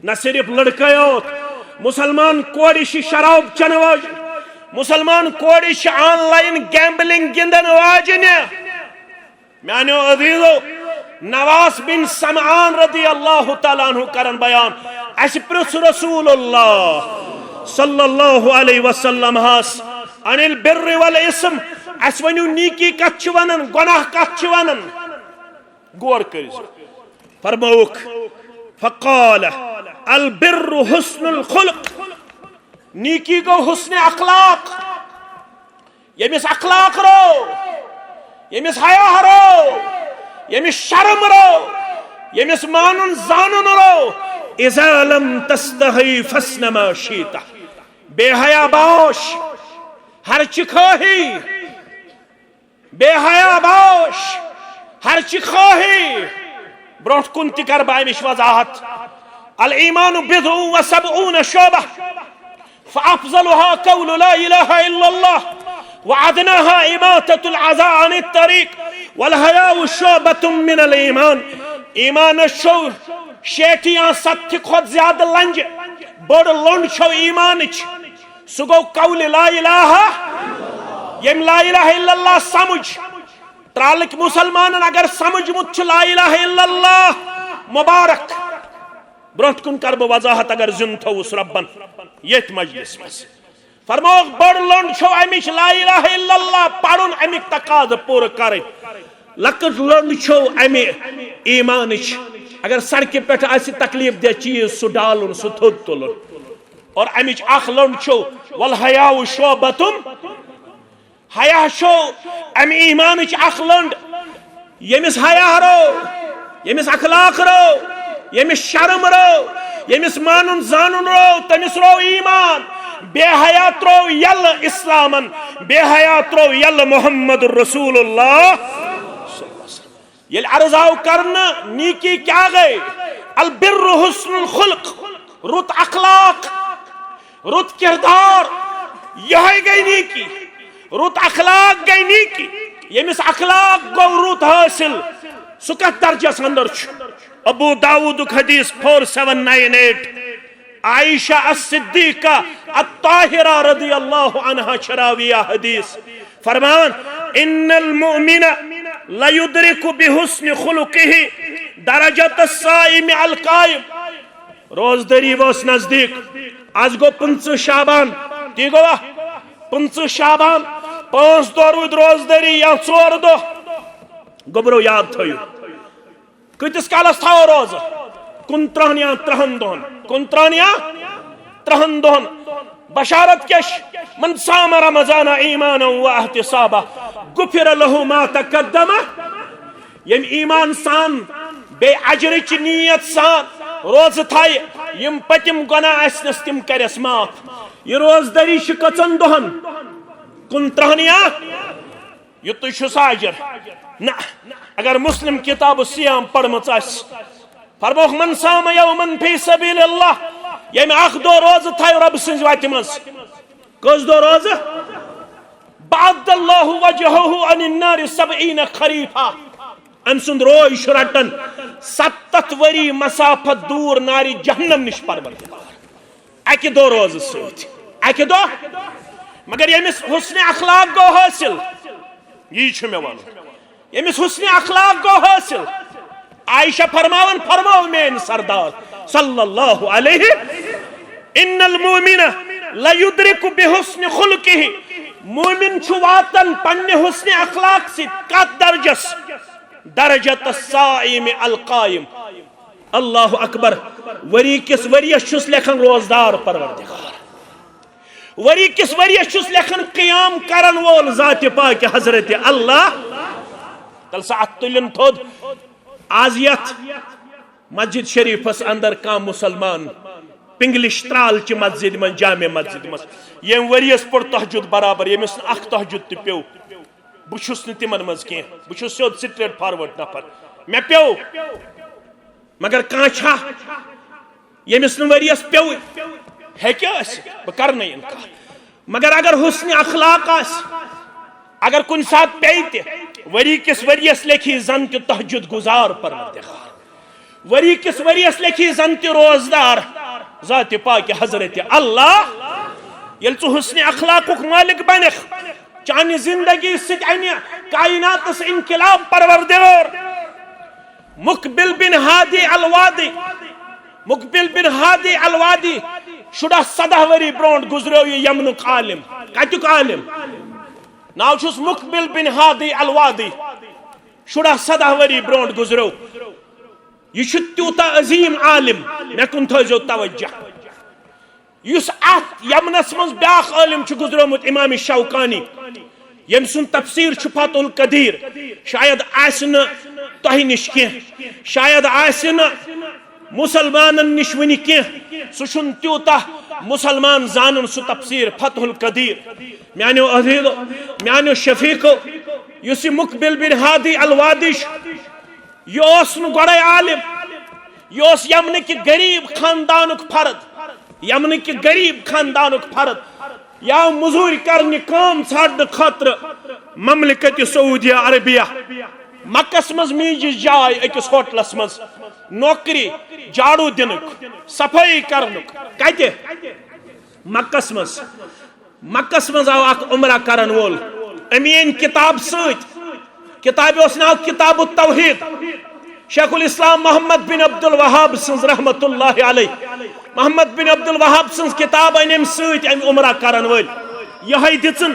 نہ صرف لڑکے یوت، مسلمان کورِ چھِ شراب چٮ۪نہٕ واجہِ، مسلمان کورِ چھِ آن لاین گیمبلنگ گِنٛدن واجنہِ۔ میانیو عزیزو، نواس بن سمعان رضی اللہ تعالیٰ عنہ کرن بیان، اسہِ پرژھ رسول اللہ صلی اللہ علیہ وسلم ہس عن البر والاسم، اسہِ ؤنِو نیکی کتھ چھِ ونان، گۄناہ کتھ چھِ ونان؟ غور کٔرِو۔ فرمووُکھ، فقال البر حسن الخلق، نیکی گوٚو حسن اخلاق۔ ییٚمِس اخلاق رو، ییٚمِس حیا رو، ییٚمِس شرم رو، ییٚمِس مانُن زانُن رو، اذا لم تستحی فاصنع ما شئت، بے حیا باش، ہرچہِ خواہی، بے حیا باش، ہرچہِ خواہی۔ برونٛٹھ کُن تہِ کرٕ بہٕ امِچ وضاحت۔ الایمان بضع و سبعون شعبہ، فافضلها قول لا الہ الا اللہ، وادناها اماطۃ الاذی عن الطریق، والحیاء شعبۃ من الایمان۔ ایمانس چھو شیٹھ یا ستتھِ کھۄتہٕ زیادٕ لنجہِ، بٔڑ لٔنڈ چھو ایمانٕچ۔ سُہ گوٚو قول لا الہ، ییٚمۍ لا الہ الا اللہ سمجھ۔ ترالٕکۍ مسلمانن اگر سمجھمُت چھُ لا الہ الا اللہ، مبارک۔ برونٛٹھ کُن کرٕ بہٕ وضاحت اگر زِندٕ تھوٚوُس رۄبن ییٚتھۍ مجلس منٛز۔ فرمووُکھ، بٔڑ لٔنڈ چھو امِچ لا الہ الا اللہ پرُن، امیِکۍ تقاضہٕ پوٗرٕ کرٕنۍ۔ لۄکٕٹ لٔنڈ چھو امہِ ایمانٕچ۔ اگر سڑکہِ پٮ۪ٹھ آسہِ تکلیف دہ چیز، سُہ ڈالُن، سُہ تھوٚد تُلُن۔ اور امِچ اکھ لٔنڈ چھو، والحیاء شعبۃ، حیا چھو امہِ ایمانٕچ اکھ لٔنڈ۔ ییٚمِس حیا رو، ییٚمِس اخلاق رو، ییٚمِس شرم رو، ییٚمِس مانُن زانُن رو، تٔمِس رو ایمان۔ بے حیا ترو یلہٕ اسلامن، بے حیا ترو یلہٕ محمد رسول اللہ۔ ییٚلہِ عرض آو کرنہٕ، نیکی کیٛاہ گٔے؟ البر حسن الخلق، رُت اخلاق، رُت کردار، یہے گٔے نیکی۔ رُت اخلاق گٔے نیکی۔ ییٚمِس اخلاق گوٚو رُت حٲصِل، سُہ کتھ درجس اندر چھُ؟ ابو داؤدُک حدیث فور سیون نائن ایٹ۔ عائشہ الصدیقہ الطاہرہ رضی اللہ عنہا چھِ راویہ حدیث فرمان، ان المؤمن لیدرک بحسن خلقہ درجۃ الصائم القائم۔ روزداری وٲژ نزدیٖک، از گوٚو پٕنٛژٕہ شعبان، تی گوٚوا؟ پٕنٛژٕہ شعبان، پانٛژھ دۄہ روٗدۍ روزداری یا ژور دۄہ، گوٚبرو یاد تھٲیِو۔ کۭتِس کالس تھاوو روزٕ؟ کُنترٕہن یا ترٕہن دۄہن۔ کُنترٕہن یا ترٕہن دۄہن۔ بشارت کیٛاہ چھِ؟ من صام رمضان ایمانا و احتسابا غفر له ما تقدم۔ ییٚمۍ ایمان سان بیٚیہِ اجرٕچ نیت سان روزٕ تھایہِ، یِم پٔتِم گۄناہ آسنس تِم کرٮ۪س معاف۔ یہِ روزدٲری چھِ کٔژن دۄہن؟ کُنترٕہن یا یُتُے چھُس اجر؟ نہ، اگر مسلم کتاب الصیام پٔرمٕژ آسہِ، فرمووُکھ، "من صام یوما فی سبیل اللہ"، ییٚمہِ اکھ دۄہ روزٕ تھایہِ رۄبہٕ سٕنٛزِ وتہِ منٛز۔ کٔژ دۄہ روزٕ؟ "بعد اللہ وجہہ عن النار سبعین خریفا"۔ أمۍ سُنٛد روے چھُ رٹان ستتھ ؤری مسافت دوٗر نارِ جہنم نِش پروردگار۔ اکہِ دۄہ روزٕ سۭتۍ، اکہِ دۄہ۔ مگر ییٚمِس حسن اخلاق گوٚو حٲصِل، یی چھُ مےٚ وَنُن، ییٚمِس حسن اخلاق گوٚو حٲصِل، عائشہ فرماوان، فرمٲو میٲنۍ سردار صلی اللہ علیہ، "ان المؤمن لیدرک بحسن خلقہ"، مومن چھُ واتان پننہِ حسن اخلاق سۭتۍ کتھ درجس؟ درجت الصائم القائم۔ اللہ اکبر۔ ؤری کِس ؤریس چھُس لیکھان روزدار پروردگار، ؤری کِس ؤریس چھُس لیکھان قیام کرن وول ذات پاک حضرت اللہ۔ تیٚلہِ سا اتھ تُلِن تھوٚد۔ از یتھ مسجد شریفس اندر کانٛہہ مسلمان پنگلش ترال چہِ مسجد منٛز، جامع مسجد منٛز، ییٚمۍ ؤریس پوٚر تہجد برابر، ییٚمِس نہٕ اکھ تہجد تہِ پیوٚو، بہٕ چھُس نہٕ تِمن منٛز کینٛہہ، بہٕ چھُس سیوٚد سٹریٹ فارورڈ نفر۔ مےٚ پیوٚو، مگر کانٛہہ چھا ییٚمِس نہٕ ؤریس پیوٚوُے؟ ہیٚکہِ ٲسِتھ، بہٕ کرٕ نہٕ انکار۔ مگر اگر حسن اخلاق آسہِ، اگر کُنہِ ساتہٕ پیٚیہِ تہِ، ؤری کِس ؤریس لیکھی زن تہِ تہجد گزار پروردگار، ؤری کِس ؤریس لیکھی زن تہِ روزدار ذات پاک حضرت اللہ۔ ییٚلہِ ژٕ حسن اخلاقُک مٲلِک بنکھ، چانہِ زندگی سۭتۍ انہِ کائناتس انقلاب پروردگار۔ مقبل بن ہادی الوادی، مقبل بن ہادی الوادی، شُراہ سداہ ؤری برونٛٹھ گُزریو یہِ یمنُک عالم۔ کتیُک عالم؟ ناو چھُس مقبل بن ہادی الوادی۔ شُراہ سداہ ؤری برونٛٹھ گُزریو۔ یہِ چھُ تیوٗتاہ عظیٖم عالم، مےٚ کُن تھٲیزیو توجہ۔ یُس اتھ یمنس منٛز بیاکھ عالم چھُ گُزریومُت، امام شوکانی، ییٚمۍ سُنٛد تفسیر چھُ فتح القدیر، شاید آسہِ نہٕ تۄہہِ نِش کینٛہہ، شاید آسہِ نہٕ مسلمانن نِش وُنہِ کینٛہہ، سُہ چھُنہٕ تیوٗتاہ مسلمان زانان سُہ تفسیر فتح القدیر۔ میانیو عزیزو، میانیو شفیقو، یُس یہِ مقبل بن ہادی الوادی چھُ، یہِ اوس نہٕ گۄڈے عالم، یہِ اوس یمنہٕ کہِ غریب خاندانُک فرد، یمنہٕ کہِ غریب خاندانُک فرد۔ یہِ آو مٔزوٗرۍ کرنہِ، کٲم ژھانڈنہٕ خٲطرٕ مملکت سعودیہ عربیہ۔ مکس منٛز میٖج جاے أکِس ہوٹلس منٛز، نوکری، جاڑو دِنُک، صفٲیی کرنُک۔ کتہِ؟ مکس منٛز۔ مکس منٛز آو اکھ عمرہ کرن وول، أمۍ أنۍ کتاب سۭتۍ۔ کتابہِ اوس ناو کتاب التوحید۔ شیخ الاسلام محمد بن عبد الوہاب سٕنٛز رحمت اللہ علیہ، محمد بن عبد الوہاب سٕنٛز کتاب أنۍ أمۍ سۭتۍ، أمۍ عمرہ کرن وٲلۍ۔ یہے دِژٕن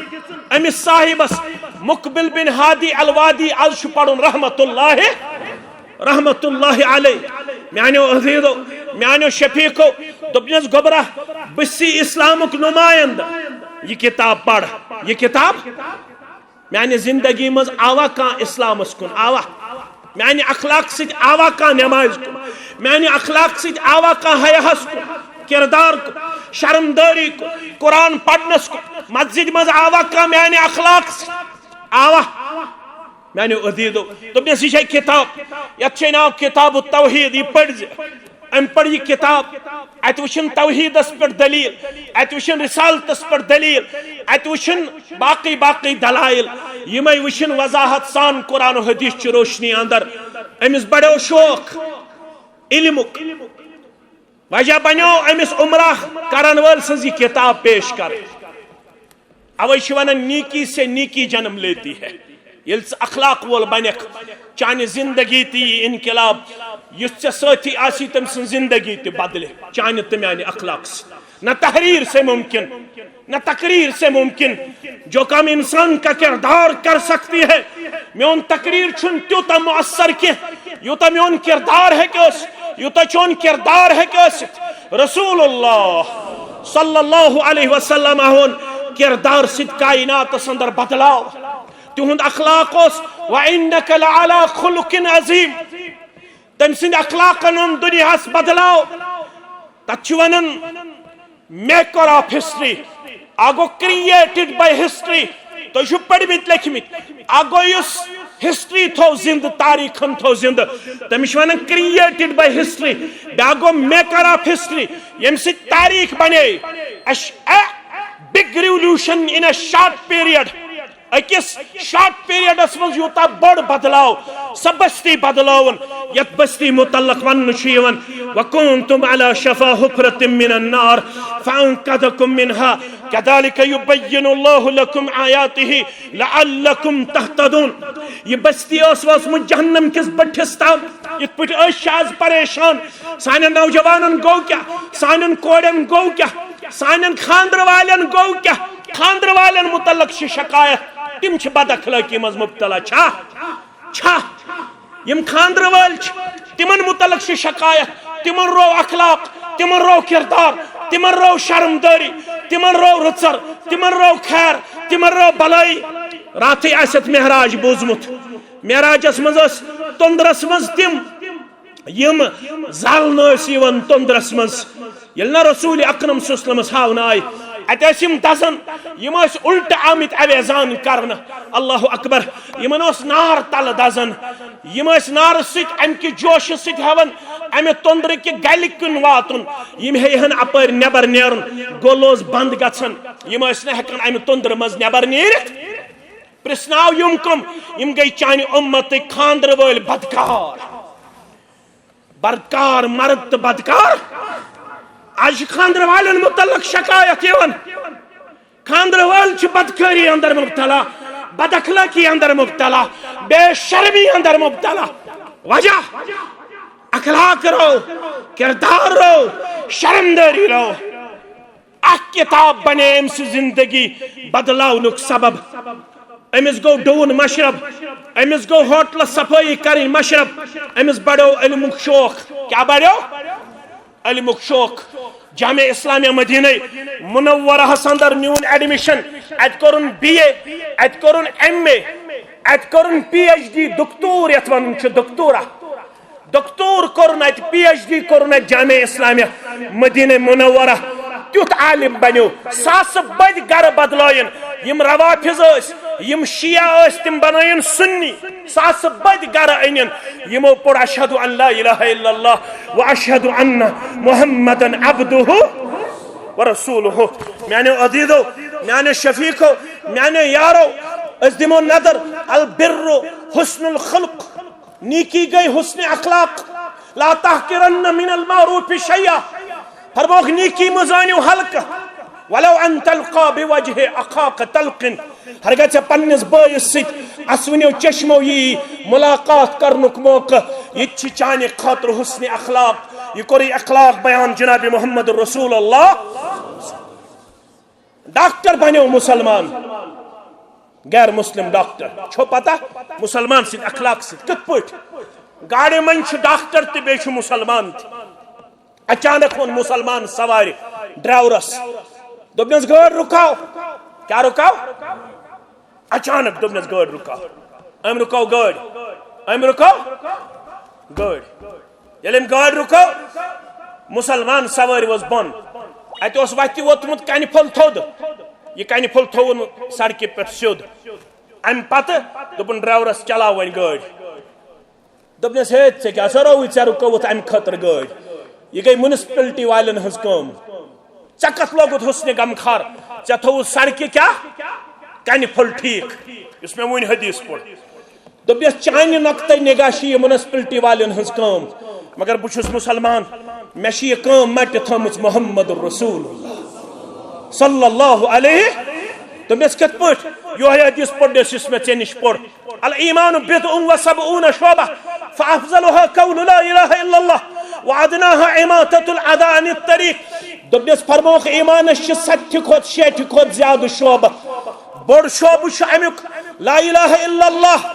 أمِس صاحبس مقبل بن ہادی الوادی، از چھُ پرُن رحمت اللہ، رحمت اللہ علیہ۔ میانیو عزیزو، میانیو شفیقو، دوٚپنس، "گوٚبرا، بہٕ چھُسی اسلامُک نمایندٕ، یہِ کتاب پر، یہِ کتاب۔" میانہِ زندگی منٛز آوا کانٛہہ اسلامس کُن؟ آوا؟ میانہِ اخلاق سۭتۍ آوا کانٛہہ نمازِ کُن؟ میانہِ اخلاق سۭتۍ آوا کانٛہہ حیاہس کُن، کردار کُن، شرمدٲری کُن، قرآن پرنس کُن، مسجد منٛز آوا کانٛہہ میانہِ اخلاق سۭتۍ؟ آوا؟ میانیو عزیزو، دوٚپنس، یہِ چھے کتاب، یتھ چھے ناو کتاب التوحید، یہِ پٔرۍ زِ۔ أمۍ پٔر یہِ کتاب، اتہِ وٕچھن توحیدس پٮ۪ٹھ دلیل، اتہِ وٕچھن رسالتس پٮ۪ٹھ دلیل، اتہِ وٕچھن باقی باقی دلائل، یِمے وٕچھن وضاحت سان قرآن و حدیث چہِ روشنی اندر۔ أمِس بڑیو شوق علمُک، وجہ بنیو أمِس عمرہ کرن وٲلۍ سٕنٛز یہِ کتاب پیش کرٕنۍ۔ اوے چھِ ونان، "نیکی سے نیکی جنم لیتی ہے۔" ییٚلہِ ژٕ اخلاق وول بنکھ، چانہِ زندگی تہِ یی انقلاب۔ یُس ژےٚ سۭتی آسی، تٔمۍ سٕنٛز زندگی تہِ بدلہِ چانہِ تہٕ میانہِ اخلاق سۭتۍ۔ نہ تحریر سے ممکن، نہ تقریر سے ممکن۔ جو کام انسان کا کردار کر سکتی ہے، میون تقریر چھُنہٕ تیوٗتاہ مؤثر کینٛہہ، یوٗتاہ میون کردار ہیٚکہِ ٲسِتھ، یوٗتاہ چون کردار ہیٚکہِ ٲسِتھ۔ رسول اللہ صلی اللہ علیہ وسلم ہُنٛد کردار سۭتۍ کائناتس اندر بدلاو۔ تِہُنٛد اخلاق اوس، "وَإِنَّكَ لَعَلَى خُلُقٍ عَظِيمٍ۔" تٔمۍ سٕنٛدِ اخلاقن اوٚن دُنیاہس بدلاو۔ تتھ چھِ ونان maker of history۔ اکھ گوٚو created by history۔ تُہۍ چھِو پٔرمٕتۍ لیکھمٕتۍ۔ اکھ گوٚو یُس history تھوو زندٕ، تاریخن تھوو زندٕ، تٔمِس چھِ ونان created by history۔ بیاکھ گوٚو maker of history، ییٚمہِ سۭتۍ تاریخ بنے۔ A big revolution in a short period۔ أکِس short periodس منٛز یوٗتاہ بوٚڑ بدلاو، سۄ بستی بدلٲوٕن، یتھ بستی متعلق وننہٕ چھُ یِوان، "وَكُنتُمْ عَلَى شَفَا حُفْرَةٍ مِّنَ النَّارِ فَأَنْقَذَكُمْ مِنْهَا كَذَلِكَ يُبَيِّنُ اللَّهُ لَكُمْ آيَاتِهِ لَعَلَّكُمْ تَهْتَدُونَ۔" یہِ بستی ٲس وٲژمٕژ جہنم کِس بٔٹھِس تام۔ یِتھ پٲٹھۍ أسۍ چھِ آز پریشان، سانٮ۪ن نوجوانن گوٚو کیٛاہ، سانٮ۪ن کورٮ۪ن گوٚو کیٛاہ، سانٮ۪ن خاندرٕ والٮ۪ن گوٚو کیٛاہ، خاندرٕ والٮ۪ن متعلق چھِ شکایت، تِم چھِ بد اخلٲقی منٛز مبتلا۔ چھا؟ چھا؟ یِم خاندرٕ وٲلۍ چھِ، تِمن متعلق چھِ شکایت، تِمن رو اخلاق، تِمن رو کردار، تِمن رو شرمدٲری، تِمن رو رٕژر، تِمن رو خیر، تِمن رو بلٲیی۔ راتھٕے آسٮ۪تھ معراج بوٗزمُت، معراجس منٛز ٲسۍ تۄندرس منٛز تِم، یِم زالنہٕ ٲسۍ یِوان تۄندرس منٛز۔ ییٚلہِ نہ رسول اکرم صلی اللہ علیہ وسلمس ہاونہٕ آیہِ، اتہِ ٲسۍ یِم دزان، یِم ٲسۍ الٹہٕ آمٕتۍ اویزان کرنہٕ۔ اللہ اکبر۔ یِمن اوس نار تلہٕ دزان، یِم ٲسۍ نارٕ سۭتۍ، امہِ کہِ جوشہٕ سۭتۍ ہٮ۪وان امہِ تۄندرٕ کہِ گلہِ کُن واتُن۔ یِم ہیٚیہِ ہن اپٲرۍ نٮ۪بر نیرُن، گوٚل اوس بند گژھان، یِم ٲسۍ نہٕ ہٮ۪کان امہِ تۄندرٕ منٛز نٮ۪بر نیٖرِتھ۔ پرژھناو یِم کم؟ یِم گٔے چانہِ اُمتٕکۍ خاندرٕ وٲلۍ بدکار۔ بدکار مرد تہٕ بدکار۔ از چھِ خاندرٕ والٮ۪ن متعلق شکایت یِوان، خاندرٕ وٲلۍ چھِ بدکٲری اندر مبتلا، بد اخلٲقی اندر مبتلا، بے شرمی اندر مبتلا۔ وجہ؟ اخلاق رو، کردار رو، شرمدٲری رو۔ اکھ کتاب بنے أمۍ سٕنٛز زندگی بدلاونُک سبب۔ أمِس گوٚو ڈوٗن مشرب، أمِس گوٚو ہوٹلس صفٲیی کرٕنۍ مشرب، أمِس بڑیو علمُک شوق۔ کیٛاہ بڑیو؟ علمُک شوق۔ جامعہ اسلامیہ مدینہ منورہس اندر نیوٗن admission۔ اتہِ کوٚرُن بی اے، اتہِ کوٚرُن ایم اے، اتہِ کوٚرُن پی ایچ ڈی، دکتور یتھ ونان چھِ، دکتورا۔ دکتور کوٚرُن اتہِ، پی ایچ ڈی کوٚرُن اتہِ جامعہ اسلامیہ مدینہ منورہ۔ تیُتھ عالم بنیو، ساسہٕ بٔدۍ گرٕ بدلٲیِن۔ یِم روافض ٲسۍ، یِم شیعہ ٲسۍ، تِم بنٲیِن سُنی۔ ساسہٕ بٔدۍ گرٕ أنِن۔ یِمو پوٚر اشہد ان لا الہ الا اللہ و اشہد ان محمدن عبدہ و رسولہ۔ میانیو عزیزو، میانیو شفیقو، میانیو یارو، أسۍ دِمو نظر، البر حسن الخلق۔ نیکی گٔے حسن اخلاق۔ لا تحقرن من المعروف شیئا۔ فرموکھ، نیکی مہ زٲنِو ہلکہٕ۔ ولو ان تلقا بوجہ اخاک تلقن۔ ہرگاہ ژےٚ پننِس بٲیِس سۭتۍ اسوٕنیو چشمو یی ملاقات کرنُک موقعہٕ، یہِ تہِ چھِ چانہِ خٲطرٕ حسن اخلاق۔ یہِ کوٚرُے اخلاق بیان جناب محمد رسول اللہ۔ ڈاکٹر بنیو مسلمان، غیر مسلم ڈاکٹر۔ چھو پتہ مسلمان سٕنٛدِ اخلاق سۭتۍ کِتھ پٲٹھۍ؟ گاڑِ منٛز چھُ ڈاکٹر تہِ بیٚیہِ چھُ مسلمان تہِ۔ اچانک ووٚن مسلمان سوارِ ڈرائیورس، دوٚپنس، "گٲڑۍ رُکاو۔" کیٛاہ رُکاو؟ اچانک دوٚپنس، "گٲڑۍ رُکاو۔" أمۍ رُکٲو گٲڑۍ، أمۍ رُکٲو گٲڑۍ۔ ییٚلہِ أمۍ گٲڑۍ رُکٲو، مسلمان سوٲرۍ ؤژھ بۄن۔ اتہِ اوس وتہِ ووتمُت کنہِ پھوٚل تھوٚد۔ یہِ کنہِ پھوٚل تھوٚوُن سڑکہِ پٮ۪ٹھ سیوٚد۔ امہِ پتہٕ دوٚپُن ڈرائیورس، "چلاو وۄنۍ گٲڑۍ۔" دوٚپنس، "ہے، ژےٚ کیٛاہ سا رووُے؟ ژےٚ رُکٲوٕتھ امہِ خٲطرٕ گٲڑۍ؟ یہِ گٔے میونسپلٹی والٮ۪ن ہٕنٛز کٲم۔ ژےٚ کتھ لوگُتھ حسنِ غمخار؟ ژےٚ تھوٚوُتھ سڑکہِ کیٛاہ؟ کنہِ پھوٚل ٹھیٖک، یُس مےٚ وُنۍ حدیث پوٚر۔" دوٚپنس، "چانہِ نقطہ نگاہ چھِ یہِ میونسپلٹی والٮ۪ن ہٕنٛز کٲم، مگر بہٕ چھُس مسلمان، مےٚ چھِ یہِ کٲم مٹہِ تھٲومٕژ محمد رسول اللہ صلی اللہ علیہ۔" دوٚپنس، "کِتھ پٲٹھۍ؟" یۄہے حدیث پوٚرنس، یُس مےٚ ژےٚ نِش پوٚر۔ الایمان بضع و سبعون شعبہ، فافضلها قول لا الہ الا اللہ، وادناها اماطۃ الاذی عن الطریق۔ دوٚپنس، فرمووُکھ، ایمانس چھِ ستہِ کھۄتہٕ شیٹھِ کھۄتہٕ زیادٕ شعبہٕ۔ بوٚڑ شعبہٕ چھُ امیُک لا الہ الا اللہ۔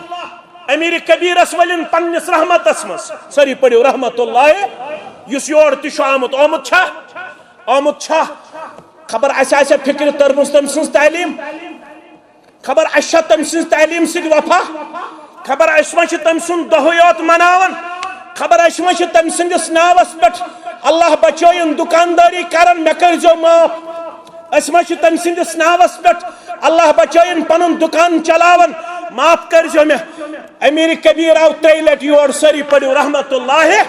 امیر کبیرس ؤلِن پننِس رحمتس منٛز۔ سٲری پٔرِو رحمت اللہ، یُس یور تہِ چھُ آمُت، آمُت چھا؟ آمُت چھا؟ خبر اسہِ آسہِ فکرِ تٔرمٕژ تٔمۍ سٕنٛز تعلیٖم؟ خبر اسہِ چھا تٔمۍ سٕنٛز تعلیٖم سۭتۍ وفا؟ خبر أسۍ ما چھِ تٔمۍ سُنٛد دۄہٕے یوت مناوان؟ خبر أسۍ ما چھِ تٔمۍ سٕنٛدِس ناوس پٮ۪ٹھ اللہ بچٲیِن دُکاندٲری کران، مےٚ کٔرۍزیو معاف۔ أسۍ ما چھِ تٔمۍ سٕنٛدِس ناوس پٮ۪ٹھ اللہ بچٲیِن پنُن دُکان چلاوان، معاف کٔرۍزیو مےٚ۔ امیر کبیر آو ترٛیٚیہِ لٹہِ یور، سٲری پٔرِو رحمت اللہ۔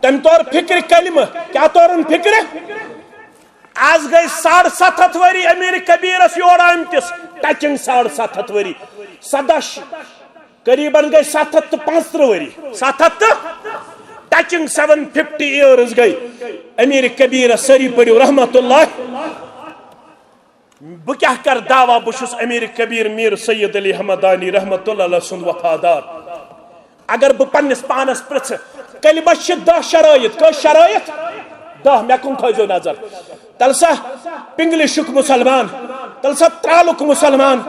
تٔمۍ توٚر فکرِ کلمہٕ۔ کیٛاہ توٚرُن فکرِ؟ از گٔے ساڑ ستھ ہتھ ؤری امیر کبیرس یور آمتِس، ٹچنگ ساڑ ستھ ہتھ ؤری۔ سداہ ش-، قریباً گٔے ستھ ہتھ تہٕ پانٛژترٕٛہ ؤری، ستھ ہتھ تہٕ ٹچنگ سیون ففٹی ایئرز گٔے امیر کبیرس۔ سٲری پٔرِو رحمت اللہ۔ بہٕ کیٛاہ کرٕ دعویٰ، بہٕ چھُس امیر کبیر میر سید علی ہمدانی رحمت اللہ علیہ سُنٛد وفادار۔ اگر بہٕ پننِس پانس پرژھٕ، کلمس چھِ دہ شرٲیط۔ کٔژ شرٲیط؟ دہ۔ مےٚ کُن تھٲیزیو نظر۔ تلہٕ سا پنگلشُک مسلمان، تلہٕ سا ترالُک مسلمان،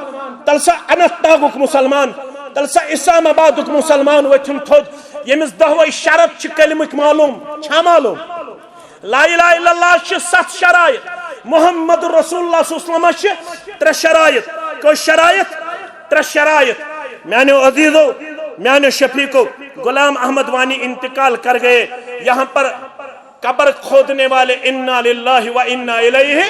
تلہٕ سا اننت ناگُک مسلمان، تلہٕ سا اسلام آبادُک مسلمان، ؤتھِن تھوٚد۔ ییٚمِس دہوے شرط چھِ کلمٕکۍ معلوم، چھا معلوم؟ لا الہ الا اللہ چھِ ستھ شرائط، محمد رسول اللہ صلی اللہ علیہ وسلم چھِ ترٛےٚ شرائط۔ کٔژ شرائط؟ ترٛےٚ شرائط۔ میانیو عزیزو، میانیو شفیقو، غلام احمد وانی انتقال کر گئے۔ یہاں پر قبر کھودنے والے انا للہ و انا الیہ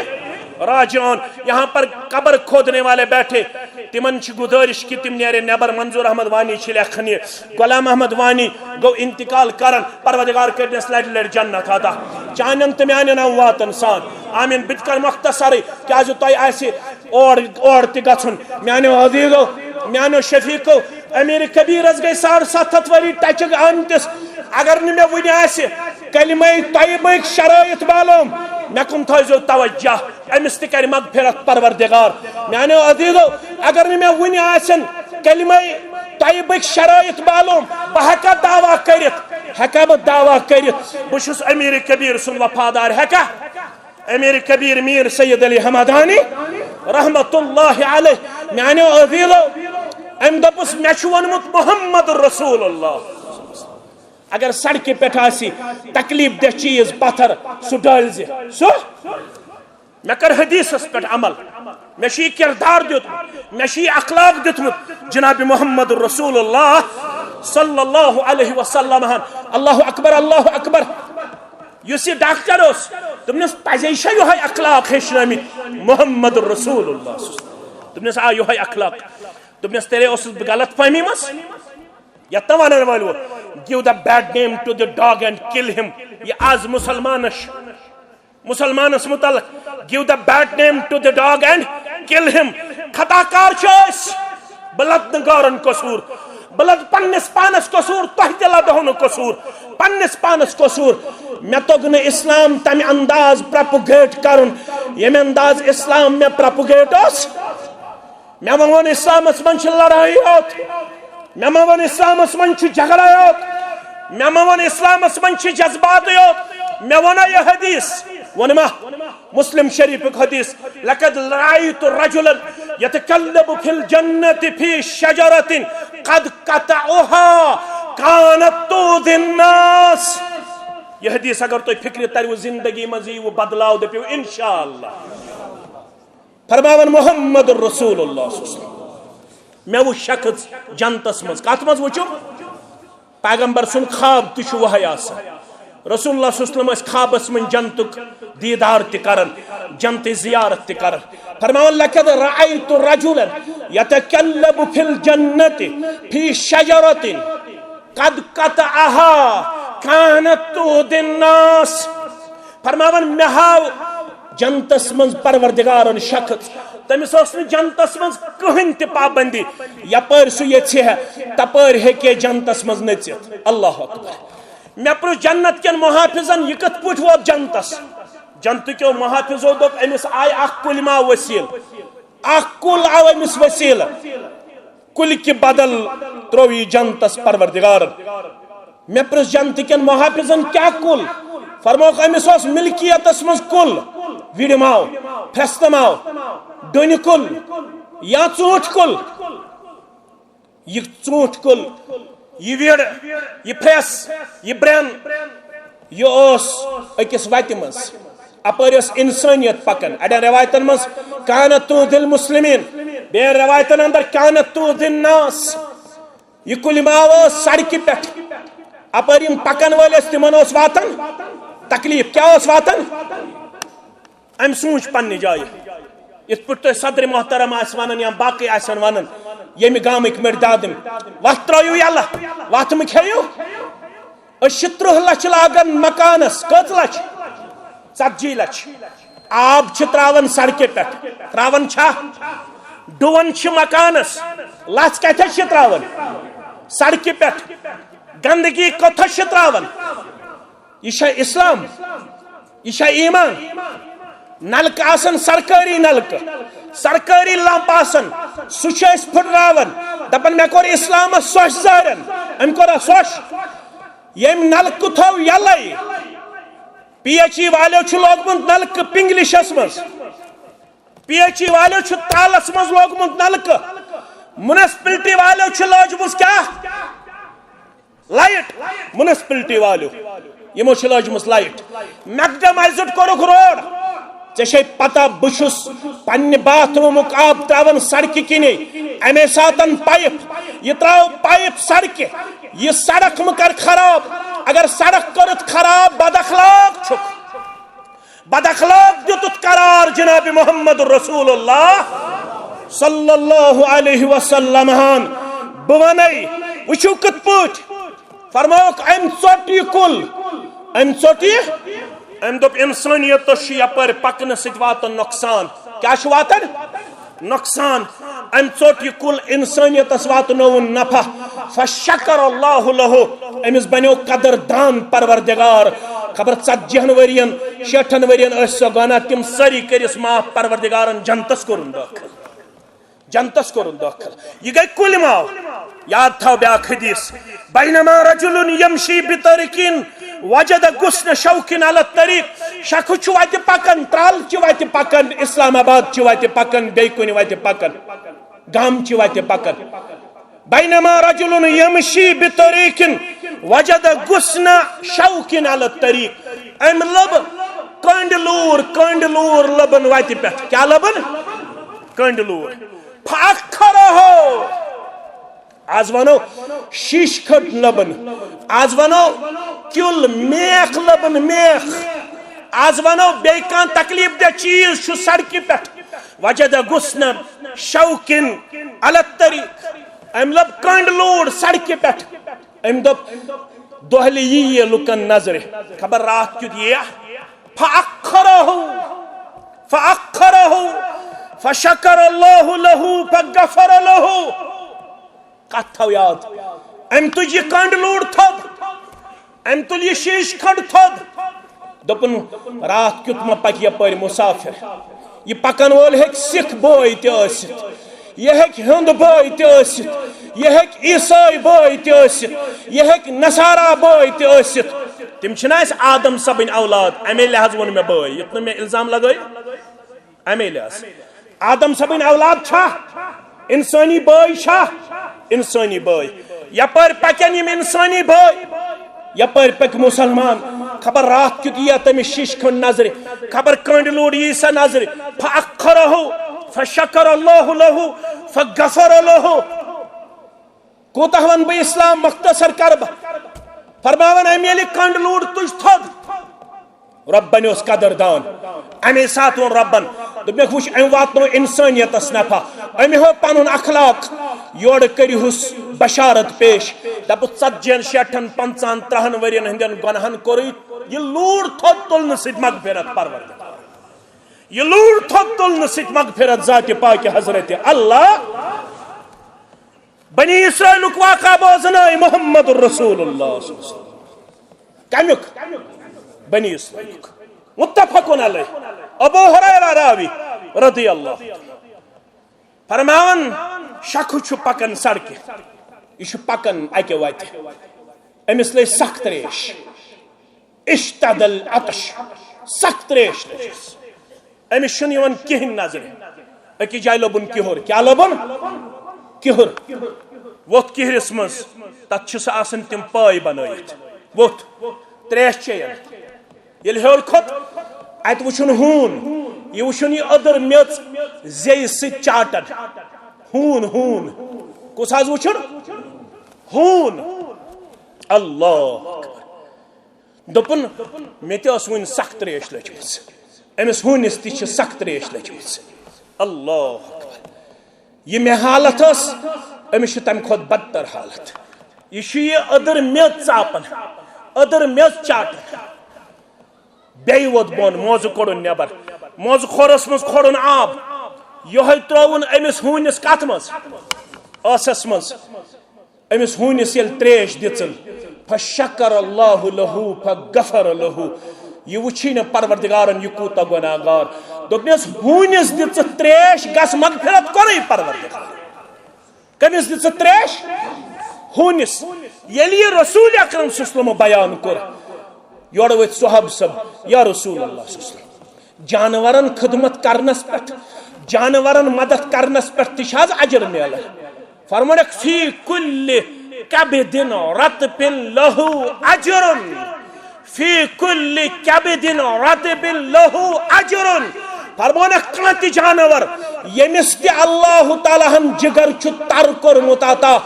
راجعون، یہاں پر قبر کھودنے والے بیٹھے، تمن چھ گزارش کہ تم نیرے نیبر۔ منظور احمد وانی چھ لیکھان، یہ غلام احمد وانی گو انتقال کرن، پروردگار کرنس لڑ لڑ جنت عطا چانن تہ میانن امواتن سان۔ آمین۔ بہٕ تہِ کرٕ مختصرٕے، کیازِ تۄہہِ آسہِ اور اور تہِ گژھُن۔ میانیو عزیزو، میانیو شفیقو، امیر کبیرس گٔے ساڑ ستھ ہتھ ؤری ٹچک آمتس۔ اگر نہٕ مےٚ وُنہِ آسہِ کلمہ طیبٕکۍ شرٲیط معلوم، مےٚ کُن تھٲیزیو توجہ، أمِس تہِ کرِ مغفرت پروردگار۔ میانیو عزیزو، اگر نہٕ مےٚ وُنہِ آسن کلمہ طیبٕکۍ شرٲیط معلوم، بہٕ ہٮ۪کا دعویٰ کٔرِتھ؟ ہٮ۪کا بہٕ دعویٰ کٔرِتھ بہٕ چھُس امیر کبیر سُنٛد وفادار؟ ہٮ۪کا؟ امیر کبیر میر سید علی ہمدانی رحمت اللہ علیہ۔ میانیو عزیزو، أمۍ دوٚپُس، مےٚ چھُ ووٚنمُت محمد رسول اللہ۔ اگر سڑکہِ پٮ۪ٹھ آسہِ تکلیف دہ چیز پتھر، سُہ ڈٲلۍ زِ۔ سُہ؟ مےٚ کٔر حدیثس پٮ۪ٹھ عمل۔ مےٚ چھُ یہِ کردار دیُتمُت، مےٚ چھُ یہِ اخلاق دیُتمُت جناب محمد رسول اللہ صلی اللہ علیہ وسلم ہن۔ اللہ اکبر، اللہ اکبر۔ یُس یہِ ڈاکٹر اوس، دوٚپنس، پزے چھا یِہوٚے اخلاق ہیٚچھنٲومٕتۍ محمد رسول اللہ؟ دوٚپنس، آ، یِہوٚے اخلاق۔ دوٚپنس، تیٚلے اوسُس بہٕ غلط فہمی منٛز۔ یتھ نہٕ ونن وٲلۍ وو، give the bad name to the dog and kill him۔ یہِ از مسلمانس، مسلمانس متعلق، give the bad name to the dog and kill him۔ خطا کار چھِ أسۍ۔ بہٕ لدٕ نہٕ غٲرن قصوٗر، بہٕ لدٕ پننِس پانس قصوٗر، تۄہہِ تہِ لدہو نہٕ قصوٗر، پننِس پانس قصوٗر۔ مےٚ توٚگ نہٕ اسلام تمہِ انداز propagate کرُن، ییٚمہِ انداز اسلام مےٚ propagate اوس۔ مےٚ ما ووٚن اسلامس منٛز چھِ لڑٲے یوت، مےٚ ما ووٚن اسلامس منٛز چھُ جھگڑا یوت، مےٚ ما ووٚن اسلامس منٛز چھِ جذبات یوت۔ مےٚ ووٚنا یہِ حدیث، ووٚنما؟ مسلم شریفُک حدیث، لقد رأيت رجلا يتكلب في الجنة في شجرة قد قطعها كانت تؤذي الناس۔ یہ حدیث اگر تُہۍ فکرِ ترِو، زندگی منٛز یِیِو بدلاو، دٔپِو انشاءاللہ۔ فرماوان محمد رسول اللہ صلی اللہ علیہ وسلم۔ مےٚ وُچھ شخص جنتس منٛز۔ کتھ منٛز وُچھُم؟ پیغمبر سُنٛد خواب تہِ چھُ وحی آسان۔ رسول اللہ صلی اللہ علیہ وسلم ٲسۍ خوابس منٛز جنتُک دیٖدار تہِ کران، جنتٕچ زیارت تہِ کران۔ فرماوان، لقد رأيت رجلا يتكلب في الجنة في شجرة قد قطعها كانت تؤذي الناس۔ فرماوان، مےٚ ہاو جنتس منٛز پروردگارن شخص، تٔمِس ٲس نہٕ جنتس منٛز کٕہٕنۍ تہِ پابندی، یپٲرۍ سُہ یژھِ ہے، تپٲرۍ ہیٚکہِ ہے جنتس منٛز نٔژِتھ۔ اللہ اکبر۔ مےٚ پرُژھ جنت کٮ۪ن محافظن، یہِ کِتھ پٲٹھۍ ووت جنتس؟ جنتٕکیو محافظو دوٚپ، أمِس آیہِ اکھ کُلۍ ما وسیٖلہٕ، اکھ کُل آو أمِس وسیٖلہٕ۔ کُلہِ کہِ بدل ترٛوو یہِ جنتس پروردگارن۔ مےٚ پرژھ جنتہٕ کٮ۪ن محافظن، کیٛاہ کُل؟ فرمووُکھ، أمِس اوس ملکیتس منٛز کُل، وِڑِ ماو، پھرستہٕ ماو، ڈوٗنہِ کُل یا ژوٗنٛٹھۍ کُل۔ یہِ ژوٗنٛٹھۍ کُل، یہِ وِڑ، یہِ پھرٛس، یہِ برٛٮ۪ن، یہِ اوس أکِس وتہِ منٛز۔ اپٲرۍ ٲس انسٲنیت پکان۔ اڑٮ۪ن رٮ۪وایتن منٛز كانت تؤذي المسلمين، بیٚین رٮ۪وایتن اندر كانت تؤذي الناس۔ یہِ کُلۍ ماو ٲس سڑکہِ پٮ۪ٹھ۔ اپٲرۍ یِم پکن وٲلۍ ٲسۍ، تِمن اوس واتان تکلیف۔ کیٛاہ اوس واتان؟ أمۍ سوٗنٛچ پننہِ جایہِ، یِتھ پٲٹھۍ تۄہہِ صدر محترم آسہِ ونان یا باقٕے آسن ونان، ییٚمہِ گامٕکۍ مٔرۍ دادم، وتھ ترٲیِو یلہٕ، وتھ مہٕ کھیٚیِو۔ أسۍ چھِ ترٕٛہ لچھ لاگان مکانس۔ کٔژ لچھ؟ ژتجی لچھ۔ آب چھِ ترٛاوان سڑکہِ پٮ۪ٹھ، ترٛاوان چھا؟ ڈُوان چھِ مکانس، لژھ کتھس چھِ ترٛاوان؟ سڑکہِ پٮ۪ٹھ۔ گندگی کوٚتھس چھِ ترٛاوان؟ یہِ چھا اسلام؟ یہِ چھا ایمان؟ نلکہٕ آسان سرکٲری نلکہٕ، سرکٲری لمپ آسان، سُہ چھِ أسۍ پھٕٹراوان، دپان، "مےٚ کوٚر اسلامس سۄچھ زارن"۔ أمۍ کوٚرا سۄچھ؟ ییٚمۍ نلکہٕ تھوو یلے، پی ایچ ای والیو چھُ لوگمُت نلکہٕ پنگلشس منٛز، پی ایچ ای والیو چھُ تالس منٛز لوگمُت نلکہٕ، میونسپلٹی والیو چھُ لٲجمٕژ کیٛاہ؟ لایٹ۔ میونسپلٹی والیو، یِمو چھِ لٲجمٕژ لایٹ۔ میکڈمائزڈ کوٚرُکھ روڈ۔ ژےٚ چھے پتہ، بہٕ چھُس پننہِ باتھ رومُک آب ترٛاوان سڑکہِ کِنے، امے ساتن پایپ۔ یہِ ترٛاو پایپ سڑکہِ، یہِ سڑک مہٕ کر خراب۔ اگر سڑک کٔرٕتھ خراب، بد اخلاق چھُکھ۔ بد اخلاق دیُتُتھ قرار جناب محمد رسول اللہ صلی اللہ علیہ وسلم ہن۔ بہٕ ونے، وٕچھِو کِتھ پٲٹھۍ۔ فرمووُکھ، أمۍ ژوٚٹ یہِ کُل، أمۍ ژوٚٹ یہِ، أمۍ دوٚپ، انسانیتس چھُ یپٲرۍ پکنہٕ سۭتۍ واتان نۄقصان۔ کیٛاہ چھُ واتان؟ نۄقصان۔ أمۍ ژوٚٹ یہِ کُل، انسانیتس واتنووُن نفع۔ فشکر اللہ لہ، أمِس بنیو قدر دان پروردگار۔ خبر ژتجی ہن ؤرین، شیٹھن ؤرین ٲسۍ سۄ گۄناہ، تِم سٲری کٔرِس معاف، پروردگارن جنتس کوٚرُن دٲخل۔ جنتس کوٚرُن دٲخل۔ یہِ گٔے کُلۍ ماو۔ یاد تھاو بیاکھ حدیث، بینما رجل یمشی بطریق وجد غصن شوک علی الطریق۔ شخص چھُ وتہِ پکان، ترال چہِ وتہِ پکان، اسلام آباد چہِ وتہِ پکان، بیٚیہِ کُنہِ وتہِ پکان، گام چہِ وتہِ پکان۔ بینما رجل یمشی بطریق وجد غصن شوک علی الطریق۔ أمۍ لٔب کٔنڈۍ لوٗر، کٔنڈۍ لوٗر لٔبن وتہِ پٮ۪ٹھ۔ کیٛاہ لٔبن؟ کٔنڈۍ لوٗر۔ فاخرہ۔ آز ونو شیش کھنڈ لبن، آز ونو کیُل میکھ لبن میکھ، آز ونو بیٚیہِ کانٛہہ تکلیف دہ چیز چھُ سڑکہِ پٮ۪ٹھ۔ وجد غصن شوک علی الطریق، أمۍ لب کٔنڈۍ لوٗر سڑکہِ پٮ۪ٹھ۔ أمۍ دوٚپ، دۄہلہِ یی یہِ لُکن نظرِ، خبر راتھ کیُتھ یِیہ۔ فاخرہ، فاخرہ، فشکر اللہ لہ، فغفر لہ۔ کتھ تھاو یاد، أمۍ تُج یہِ کٔنڈۍ لوٗر تھوٚد، أمۍ تُل یہِ شیش کھنڈ تھوٚد۔ دوٚپُن، راتھ کیُتھ ما پکہِ یپٲرۍ مسافر؟ یہِ پکن وول ہیٚکہِ سکھ بوے تہِ ٲسِتھ، یہِ ہیٚکہِ ہیوٚنٛد بوے تہِ ٲسِتھ، یہِ ہیٚکہِ عیسٲے بوے تہِ ٲسِتھ، یہِ ہیٚکہِ نصارا بوے تہِ ٲسِتھ۔ تِم چھِنہ اَسہِ آدم صٲبٕنۍ اولاد، اَمے لحاظ ووٚن مےٚ بوے، یُتھ نہٕ مےٚ الزام لگٲیِو۔ اَمے لحاظ آدم صٲبٕنۍ اولاد چھا؟ انسٲنی بٲے چھا؟ انسٲنی بٲے۔ یپٲرۍ پکن یِم انسٲنی بٲے، یپٲرۍ پکہِ مسلمان۔ خبر راتھ کیُتھ یِیہ تٔمِس شیش کھنڈ نظرِ، خبر کٔنڈۍ لوٗر یی سا نظرِ۔ فاخرہ، فشکر اللہ لہ، فغفر لہ۔ کوتاہ ونہٕ بہٕ اسلام، مختصر کرٕ بہٕ۔ فرماوان، أمۍ ییٚلہِ کٔنڈۍ لوٗر تُج تھوٚد، رۄب بنیوس قدر دان۔ اَمے ساتہٕ ووٚن رۄبن، دوٚپمَکھ، وٕچھ، أمۍ واتنو انسٲنیتس نفع، أمۍ ہٲو پنُن اخلاق، یورٕ کٔرِہُس بشارت پیش، دپُس، ژتجی ہن، شیٹھن، پنژاہن، ترٕہن ؤرین ہٕنٛدٮ۪ن گۄناہن کوٚرُے یہِ لوٗر تھوٚد تُلنہٕ سۭتۍ مغفرت پروردگار۔ یہِ لوٗر تھوٚد تُلنہٕ سۭتۍ مغفرت ذاتِ پاکہِ حضرت اللہ۔ بنی اسرائیلُک واقعہ بوزنٲے محمد رسول اللہ صلی اللہ علیہ وسلم۔ کمیُک؟ بنی اسرائیلُک۔ متفقن علیہ۔ ابو ہریرہ راوی رضی اللہ۔ فرماوان، شخص چھُ پکان سڑکہِ، یہِ چھُ پکان اکہِ وتہِ، أمِس لٔج سخ تریش، اشتد العطش، سخ تریش لٔجِس، أمِس چھُنہٕ یِوان کِہیٖنۍ نظرِ۔ أکِس جایہِ لوٚبُن کِہُر۔ کیٛاہ لوٚبُن؟ کِہُر۔ ووٚتھ کِہرِس منٛز، تَتھ چھِ سُہ آسان تِم پٲے بنٲیِتھ۔ ووٚتھ، تریش چیٚیَن۔ ییٚلہِ ہیوٚر کھوٚت، اَتہِ وٕچھُن ہوٗن، یہِ وٕچھُن یہِ أدٕر میٚژ زیٚیہِ سۭتۍ چاٹَن۔ ہوٗن، ہوٗن۔ کُس حظ وٕچھُن؟ ہوٗن۔ اللہ اکبر۔ دوٚپُن، مےٚ تہِ ٲس وُنہِ سخ ترٛیش لٔجمٕژ، أمِس ہوٗنِس تہِ چھِ سخ ترٛیش لٔجمٕژ۔ اللہ اکبر۔ یہِ مےٚ حالت ٲس، أمِس چھِ تَمہِ کھۄتہٕ بدتر حالت۔ یہِ چھُ یہِ أدٕر میٚژ ژاپان، أدٕر میٚژ چاٹان۔ بیٚیہِ ووت بۄن، موزٕ کوٚڑُن نٮ۪بر، موزٕ کھۄرَس منٛز کھوٚرُن آب، یِہوٚے ترٛووُن أمِس ہوٗنِس کَتھ منٛز؟ ٲسَس منٛز۔ أمِس ہوٗنِس ییٚلہِ ترٛیش دِژٕن، فشکر اللہ لہو فغفر لہو، یہِ وٕچھی نہٕ پروردگارن یہِ کوٗتاہ گۄناہ گار۔ دوٚپنَس، ہوٗنِس دِژٕتھ ترٛیش، گژھ مغفرت کوٚرُے پروردگار۔ کٔمِس دِژٕتھ ترٛیش؟ ہوٗنِس۔ ییٚلہِ یہِ رسول اکرم صلی اللہ علیہ وسلم بیان کوٚر، یورٕ ؤتھۍ صحابہٕ صٲب، یا رسول اللہ صلی اللہ علیہ وسلم، جانورن خدمت کرنس پٮ۪ٹھ، جانورن مدد کرنس پٮ۪ٹھ تہِ چھِ حظ اجر میلان؟ فرمونکھ، فی کل کبد رطب لہ اجر، فی کل کبد رطب لہ اجر۔ فرمونکھ، کانٛہہ تہِ جانور ییٚمِس تہِ اللہ تعالیٰ ہن جگر چھُ تر کوٚرمُت عطا،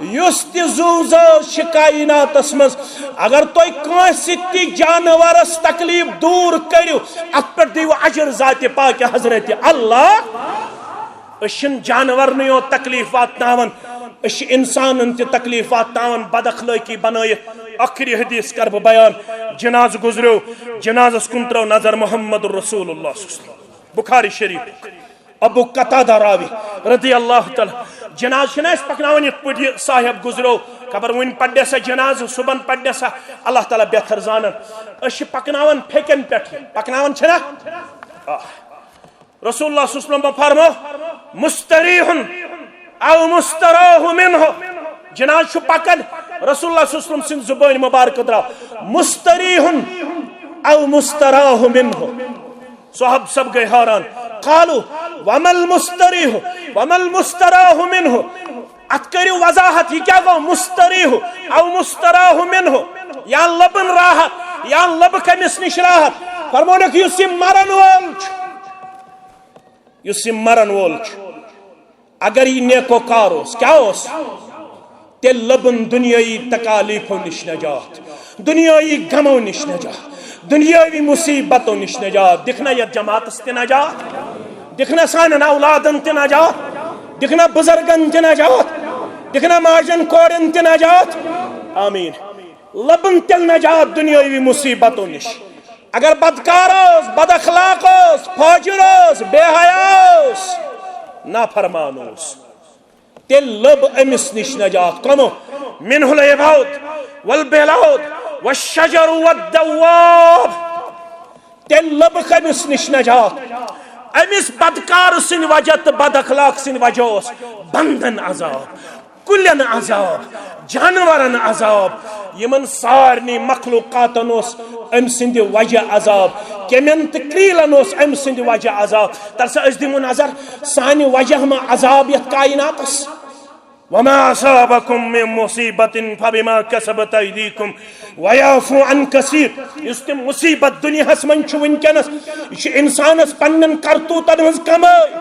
یُس تہِ زُو زٲژ چھِ کائناتس منٛز، اگر تُہۍ کٲنٛسہِ تہِ جانورس تکلیف دوٗر کٔرِو، اتھ پٮ۪ٹھ دِیِو اجر ذاتِ پاکِ حضرت اللہ۔ أسۍ چھِنہٕ جانورنٕے یوت تکلیف واتناوان، أسۍ چھِ انسانن تہِ تکلیف واتناوان، بد اخلٲقی بنٲیِتھ۔ ٲخری حدیث کرٕ بہٕ بیان۔ جنازٕ گُزریو، جنازس کُن ترٲو نظر محمد رسول اللہ صلی اللہ علیہ وسلم۔ بخاری شریف۔ ابو قتادہ راوی رضی اللہ تعالیٰ، جنازٕ چھِنہٕ أسۍ پکناوان یِتھ پٲٹھۍ یہِ صاحب گُزریو، خبر وُنہِ پرِ سا جنازٕ، صبحن پرِ سا، اللہ تعالیٰ بہتر زانان۔ أسۍ چھِ پکناوان پھیٚکٮ۪ن پٮ۪ٹھ یہِ، پکناوان چھِنہ؟ آ۔ رسول اللہ صلی اللہ علیہ وسلم فرمو، مستریح او مستراح منہ۔ جنازٕ چھُ پکان، رسول اللہ صلی اللہ علیہ وسلم سٕنٛدِ زبٲنۍ مبارکہٕ درٛاو، مستریح او مستراح منہ۔ صحابہٕ سب گٔے حٲران۔ قالوا، وما المستریح، وما المستراح منہ؟ اتھ کٔرِو وضاحت، یہِ کیٛاہ گوٚو مستریح او مستراح منہ؟ یا لبن راحت، یا لبہٕ کٔمِس نِش راحت؟ فرمونکھ، یُس یہِ مرن وول چھُ، یُس یہِ مرن وول چھُ، اگر یہِ نیکوکار اوس، کیٛاہ اوس؟ تیٚلہِ لبن دُنیٲیی تکالیفو نِش نجات، دُنیٲیی غمو نِش نجات، دُنیٲوی مصیبتو نِش نجات۔ دِکھ نا یتھ جماعتس تہِ نجات، دِکھ نا سانٮ۪ن اولادن تہِ نجات، دِکھ نا بُزرگن تہِ نجات، دِکھ نا ماجن کورٮ۪ن تہِ نجات۔ آمین۔ لبن تیٚلہِ نجات دُنیٲوی مصیبتو نِش۔ اگر بدکار اوس، بد اخلاق اوس، فاجر اوس، بے حیا اوس، نافرمان اوس، تیٚلہِ لٔب أمِس نِش نجات۔ کمو؟ منہ العباد والبلاد والشجر والدواب۔ تیٚلہِ لٔب أمِس نِش نجات۔ أمِس بدکار سٕنٛدِ وجہ تہٕ بد اخلاق سٕنٛدِ وجہ اوس بندن عذاب، کُلٮ۪ن عذاب، جانورن عذاب، یِمن سارنٕے مخلوقاتن اوس أمۍ سٕنٛدِ وجہ عذاب، کیٚمٮ۪ن تہٕ کرٛیٖلن اوس أمۍ سٕنٛدِ وجہ عذاب۔ تَلہٕ سا أسۍ دِمو نظر، سانہِ وجہ ما عذاب یتھ کائناتس؟ وما اصابکم من مصیبۃ فبما کسبت ایدیکم ویعفو عن کثیر۔ یُس تہِ مصیبت دُنیاہس منٛز چھُ وٕنکیٚنس، یہِ چھُ انسانس پننٮ۪ن کرتوٗتن ہٕنٛز کمٲے۔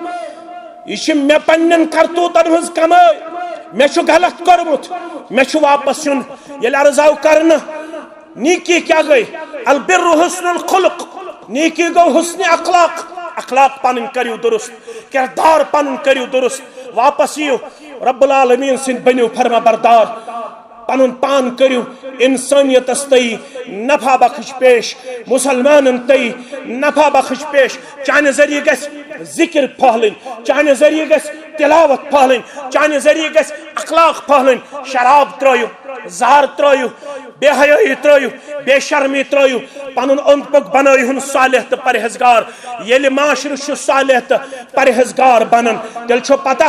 یہِ چھِ مےٚ پننٮ۪ن کرتوٗتن ہٕنٛز کمٲے۔ مےٚ چھُ غلط کوٚرمُت، مےٚ چھُ واپس یُن۔ ییٚلہِ عرض آو کرنہٕ، نیکی کیٛاہ گٔے؟ البر حسن الخلق۔ نیکی گوٚو حسن اخلاق۔ اخلاق پنٕنۍ کٔرِو درست، کردار پنُن کٔرِو درست۔ واپس یِیِو رب العالمین سٕنٛدۍ، بٔنِو فرما بردار۔ پنُن پان کٔرِو انسٲنیتس تئی نفع بخش پیش، مسلمانن تئی نفع بخش پیش۔ چانہِ ذٔریعہٕ گژھِ ذکر پھٔہلٕنۍ، چانہِ ذٔریعہٕ گژھِ تلاوت پھٔہلٕنۍ، چانہِ ذٔریعہٕ گژھِ اخلاق پھٔہلٕنۍ۔ شراب ترٲیِو، زار ترٲیِو، بے حیٲیی ترٲیِو، بے شرمی ترٲیِو، پنُن اوٚنٛد پوٚک بنٲیِہُن صالح تہٕ پرہیزگار۔ ییٚلہِ معاشرٕ چھُ صالح تہٕ پرہیزگار بنان، تیٚلہِ چھُ پتہ،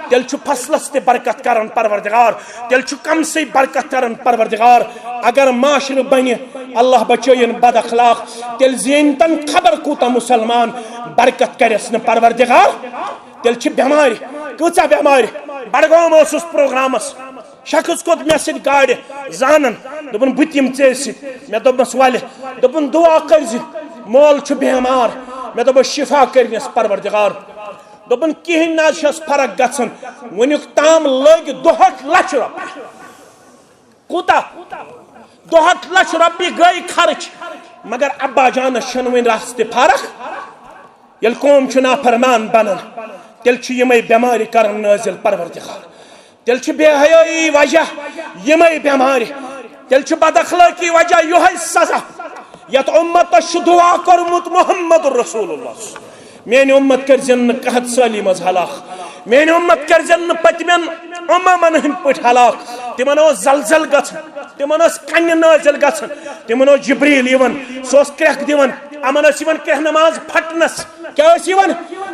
تیٚلہِ چھُ فصلس تہِ برکت کران پروردگار، تیٚلہِ چھُ کمسٕے برکت کران پروردگار۔ اگر معاشرٕ بنہِ، اللہ بچٲیِن بد اخلاق، تیٚلہِ زینتن خبر کوٗتاہ مسلمان، برکت کرٮ۪س نہٕ پروردگار۔ تیٚلہِ چھِ بٮ۪مارِ، کۭژاہ بٮ۪مارِ۔ بڈگام اوسُس پروگرامس، شخص کھوٚت مےٚ سۭتۍ گاڑِ زانن، دوٚپُن، "بہٕ تہِ یِمہٕ ژےٚ سۭتۍ۔" مےٚ دوٚپمَس، "ولہِ۔" دوٚپُن، "دُعا کٔرزِ، مول چھُ بٮ۪مار۔" مےٚ دوٚپمَس، "شفا کٔرنَس پروردگار۔" دوٚپُن، "کِہیٖنۍ نہ حظ چھَس فرق گژھان، وٕنیُک تام لٔگۍ دُہٲٹھ لَچھ رۄپیہِ۔" کوٗتاہ؟ دُہَتھ لَچھ رۄپیہِ گٔے خرٕچ، مگر ابا جانَس چھَنہٕ وۄنۍ رَژھ تہِ فرق۔ ییٚلہِ قوم چھُ نافرمان بنان، تیٚلہِ چھُ یِمے بٮ۪مارِ کران نٲزِل پروردگار۔ تیٚلہِ چھُ بے حیٲیی وجہ یِمے بٮ۪مارِ، تیٚلہِ چھُ بد اخلٲقی وجہ یِہوٚے سزا، یتھ اُمتس چھُ دعا کوٚرمُت محمد رسول اللہ۔ میٲنۍ اُمت کٔرزٮ۪ن نہٕ قحط سٲلی منٛز ہلاک، میٲنۍ اُمت کٔرزٮ۪ن نہٕ پٔتمٮ۪ن اُممن ہٕنٛدۍ پٲٹھۍ ہلاک۔ تِمن اوس زلزل گژھان، تِمن ٲس کنہِ نٲزِل گژھان، تِمن اوس جبریل یِوان، سُہ اوس کرٛٮ۪کھ دِوان، یِمن ٲس یِوان کرٛٮ۪کھ نماز پھٹنس۔ کیٛاہ ٲس یِوان؟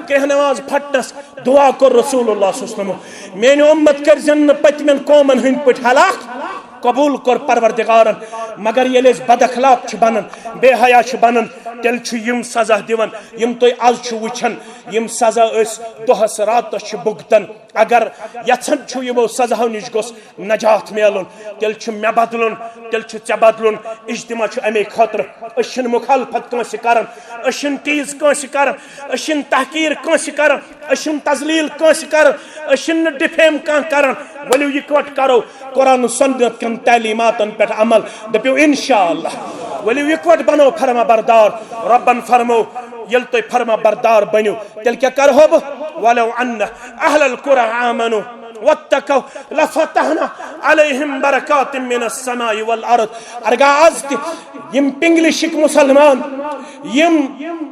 کرٛٮ۪کھ نماز پھٹنس۔ دعا کوٚر رسول اللہ صلی اللہ علیہ وسلم، میٲنۍ اُمت کٔرزٮ۪ن نہٕ پٔتمٮ۪ن قومن ہٕنٛدۍ پٲٹھۍ ہلاک۔ قبول کوٚر پروردگارن، مگر ییٚلہِ أسۍ بد اخلاق چھِ بنان، بے حیا چھِ بنان، تیٚلہِ چھُ یِم سزا دِوان، یِم تُہۍ از چھِو وٕچھان، یِم سزا أسۍ دۄہس راتس چھِ بُگتان۔ اگر یژھان چھِو یِمو سزاہو نِش گوٚژھ نجات میلُن، تیٚلہِ چھُ مےٚ بدلُن، تیٚلہِ چھُ ژےٚ بدلُن۔ اجتماع چھُ امے خٲطرٕ۔ أسۍ چھِنہٕ مخالفت کٲنٛسہِ کران، أسۍ چھِنہٕ tease کٲنٛسہِ کران، أسۍ چھِنہٕ تحقیر کٲنٛسہِ کران، أسۍ چھِنہٕ تذلیل کٲنٛسہِ کران، أسۍ چھِنہٕ defame کانٛہہ کران۔ ؤلِو یِکوٹہٕ کرو قرآن و سنت کٮ۪ن تعلیماتن پٮ۪ٹھ عمل، دٔپِو انشاءاللہ۔ ؤلِو یِکوٹہٕ بنو فرما بردار۔ رۄبن فرمو، ییٚلہِ تُہۍ فرما بردار بٔنِو، تیٚلہِ کیٛاہ کرہو بہٕ؟ ولو ان اہل القرى آمنوا واتقوا لفتحنا علیہم برکات من السماء والارض۔ ارگا از تہِ یِم پنگلشٕکۍ مسلمان، یِم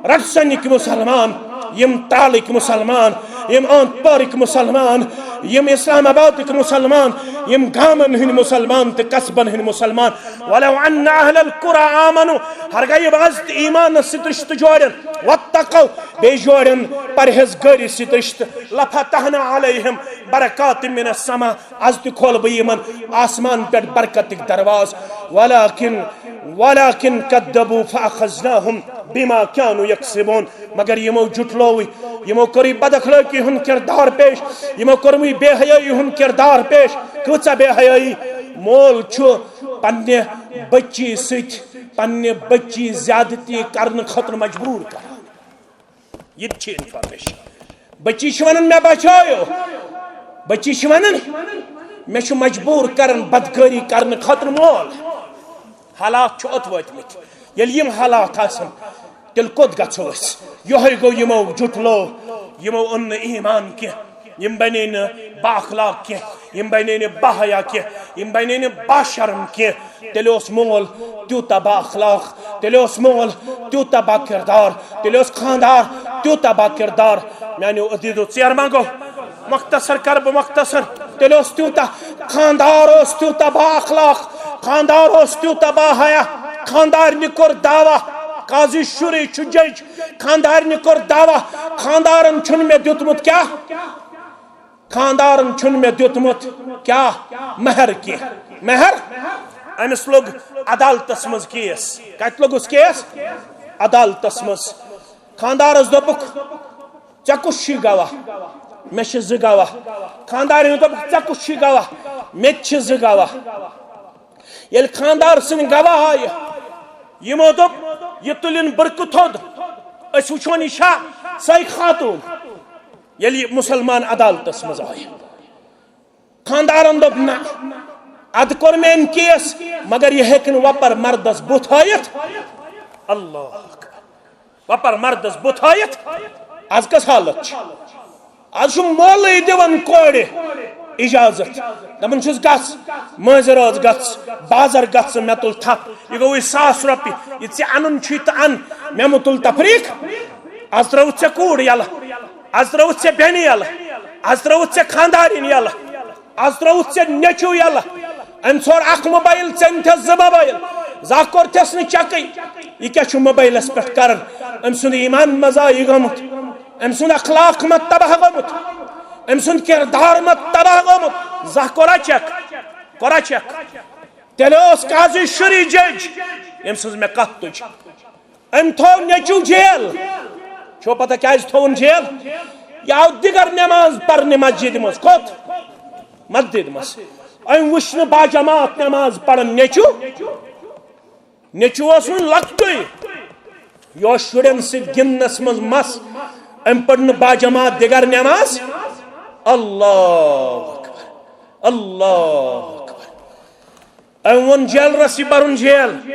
رٹسنٕکۍ مسلمان، یِم ترالٕکۍ مسلمان، یِم آنت پورٕکۍ مسلمان، یِم اسلام آبادٕکۍ مسلمان، یِم گامن ہٕنٛدۍ مسلمان تہٕ قصبن ہٕنٛدۍ مسلمان، ولو ان اہل القرى آمنوا، ہرگاہ یِم از تہِ ایمانس سۭتۍ رشتہٕ جوڑن، واتقوا، بیٚیہِ جوڑن پرہیزگٲری سۭتۍ رشتہٕ، لفتحنا علیہم برکات من السماء، از تہِ کھولہٕ بہٕ یِمن آسمان پٮ۪ٹھ برکتٕکۍ دروازٕ۔ ولكن ولكن كذبوا فأخذناهم بما كانوا يكسبون۔ مگر یِمو جُٹلووٕے، یِمو کوٚرُے بد اخلٲقی ہُنٛد کردار پیش، یِمو کوٚرمُے بے حیٲیی ہُنٛد کردار پیش۔ کۭژاہ بے حیٲیی! مول چھُ پننہِ بچی سۭتۍ پننہِ بچی زیادتی کرنہٕ خٲطرٕ مجبوٗر کران۔ یہِ تہِ چھِ information۔ بچی چھِ ونان، "مےٚ بچٲیِو۔" بچی چھِ ونان، "مےٚ چھُ مجبوٗر کران بدکٲری کرنہٕ خٲطرٕ مول۔" حالات چھِ اوٚت وٲتمٕتۍ۔ ییٚلہِ یِم حالات آسن، تیٚلہِ کوٚت گژھو أسۍ؟ یِہوٚے گوٚو یِمو جُٹلو، یِمو اوٚن نہٕ ایمان کینٛہہ، یِم بنے نہٕ با اخلاق کینٛہہ، یِم بنے نہٕ با حیا کینٛہہ، یِم بنے نہٕ با شرم کینٛہہ۔ تیٚلہِ اوس مول تیوٗتاہ با اخلاق، تیٚلہِ اوس مول تیوٗتاہ با کردار، تیٚلہِ اوس خاندار تیوٗتاہ با کردار۔ میانیو عزیزو، ژیر ما گوٚو؟ مختصر کرٕ بہٕ مختصر۔ تیٚلہِ اوس تیوٗتاہ خاندار، اوس تیوٗتاہ با اخلاق، خاندار اوس تیوٗتاہ با حیا۔ خاندارنہِ کوٚر دعویٰ، قاضی شُرے چھُ جج، خاندارنہِ کوٚر دعویٰ، خاندارن چھُنہٕ مےٚ دیُتمُت کیٛاہ؟ خاندارن چھُنہٕ مےٚ دیُتمُت کیٛاہ؟ مہر کینٛہہ۔ مہر؟ أمِس لوٚگ عدالتس منٛز case۔ کتہِ لوٚگُس case؟ عدالتس منٛز۔ خاندارس دوٚپُکھ، "ژےٚ کُس چھُے گواہ؟" "مےٚ چھِ زٕ گواہ۔" خاندارنہِ دوٚپُکھ، "ژےٚ کُس چھُے گواہ؟" "مےٚ تہِ چھِ زٕ گواہ۔" ییٚلہِ خاندار سٕنٛدۍ گواہ آیہِ، یِمو دوٚپ، "یہِ تُلِن بُرقہٕ تھوٚد، أسۍ وٕچھون یہِ چھا سۄے خاتوٗن۔" ییٚلہِ یہِ مُسلمان عدالتس منٛز آیہِ، خاندارن دوٚپ، "نہ، ادٕ کوٚر مےٚ أمۍ case، مگر یہِ ہیٚکہِ نہٕ وۄپر مردس بُتھ ہٲیِتھ۔" اللہ اکبر۔ وۄپر مردس بُتھ ہٲیِتھ۔ از کۄس حالت چھِ؟ از چھُ مولٕے دِوان کورِ اجازت، دپان چھُس، "گژھ، مٲنٛزِ رٲژ گژھ، بازر گژھ، ژٕ مےٚ تُل تھپھ۔ یہِ گوٚوُے ساس رۄپیہِ، یہِ ژےٚ انُن چھُے تہٕ ان، مےٚ مہٕ تُل تفریٖق۔ از ترٲوٕتھ ژےٚ کوٗر یلہٕ، از ترٲوٕتھ ژےٚ بیٚنہِ یلہٕ، از ترٲوٕتھ ژےٚ خانٛدارِنۍ یلہٕ، از ترٲوٕتھ ژےٚ نیٚچوٗ یلہٕ۔ أمۍ ژھور اکھ موبایل، ژےٚ نِتھس زٕ موبایل، زانٛہہ کوٚرتھس نہٕ چیکٕے۔ یہِ کیٛاہ چھُ موبایلس پٮ۪ٹھ کران؟ أمۍ سُنٛد ایمان ما ضایع گوٚمُت؟ أمۍ سُنٛد اخلاق ما تباہ گوٚمُت؟ أمۍ سُنٛد کردار ما تباہ گوٚمُت؟ زانٛہہ کوٚرا چیک؟ کوٚرا چیک؟ تیٚلہِ اوس قاضی شُری جج، ییٚمۍ سٕنٛز مےٚ کتھ تُج۔ أمۍ تھوٚو نیٚچوٗ جیل۔ چھو پتہ کیٛازِ تھوٚوُن جیل؟ یہِ آو دِگر نٮ۪ماز پرنہِ مسجدِ منٛز۔ کوٚت؟ مسجدِ منٛز۔ أمۍ وٕچھ نہٕ باجماعت نٮ۪ماز پران نیٚچوٗ۔ نیٚچوٗ اوس وُنہِ لۄکٹُے۔ یہِ اوس شُرٮ۪ن سۭتۍ گِنٛدنس منٛز مس۔ أمۍ پٔر نہٕ باجماعت دِگر نٮ۪ماز۔ اللہ اکبر، اللہ اکبر۔ أمۍ ووٚن جیلرس، یہِ برُن جیل،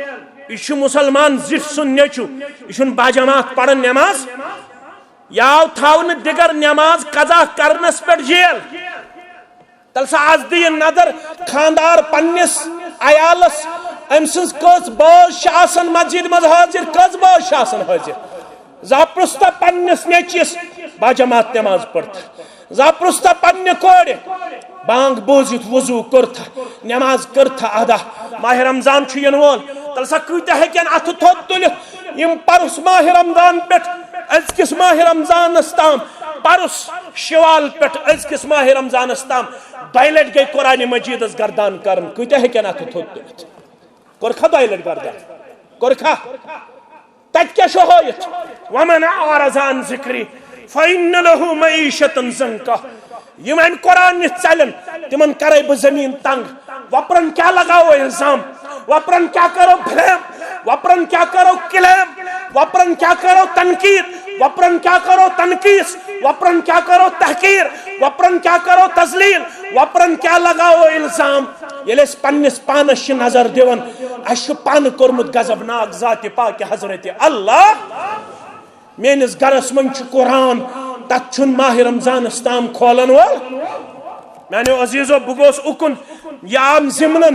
یہِ چھُ مسلمان زِٹھ سُنٛد نیٚچو، یہِ چھُنہٕ باجماعت پران نٮ۪ماز، یہِ آو تھاونہٕ دِگر نٮ۪ماز قضا کرنس پٮ۪ٹھ جیل۔ تیٚلہِ سا از دِ یہِ نظر، خاندار پننِس عیالس، أمۍ سٕنٛز کٔژ بٲژ چھِ آسان مسجد منٛز حٲضِر، کٔژ بٲژ چھِ آسان حٲضِر؟ زا پرُژھ تہ پننِس نیٚچوِس، باجماعت نٮ۪ماز پٔرتھا؟ زا پرُژھ تہ پننہِ کورِ، بانگ بوٗزِتھ وضو کوٚرتھا، نٮ۪ماز کٔرتھا ادا؟ ماہِ رمضان چھُ یِنہٕ وول، تیٚلہِ سا کۭتیاہ ہیٚکن اتھٕ تھوٚد تُلِتھ یِم پرُژھ ماہِ رمضان پٮ۪ٹھ أزکِس ماہِ رمضانس تام، پرُژھ شوال پٮ۪ٹھ أزکِس ماہِ رمضانس تام دۄیہِ لٹہِ گٔے قرآن مجیدس گردان کران، کۭتیاہ ہیٚکن اتھٕ تھوٚد تُلِتھ؟ کوٚرکھا دۄیہِ لٹہِ گردان؟ کوٚرکھا؟ تتہِ کیٛاہ چھُ ہٲیِتھ؟ "ومن اعرض عن ذکری فإن له معیشة ضنکا"۔ یِم امہِ قرآن نِش ژلن، تِمن کرے بہٕ زٔمیٖن تنگ۔ وۄپرن کیٛاہ لگاوو الزام؟ وۄپرن کیٛاہ کرو blame؟ وۄپرن کیٛاہ کرو claim؟ وۄپرن کیٛاہ کرو تنقید؟ وۄپرن کیٛاہ کرو تنقیٖص؟ وۄپرن کیٛاہ کرو تحقیر؟ وۄپرن کیٛاہ کرو تذلیل؟ وۄپرن کیٛاہ لگاوو الزام؟ ییٚلہِ أسۍ پننِس پانس چھِ نظر دِوان، اَسہِ چھُ پانہٕ کوٚرمُت غضبناک ذاتِ پاکِ حضرت اللہ۔ میٲنِس گرس منٛز چھُ قرآن، تتھ چھُنہٕ ماہِ رمضانس تام کھولن وول۔ میانیو عزیزو، بہٕ گوس اُکُن، یہِ آم ضمنن،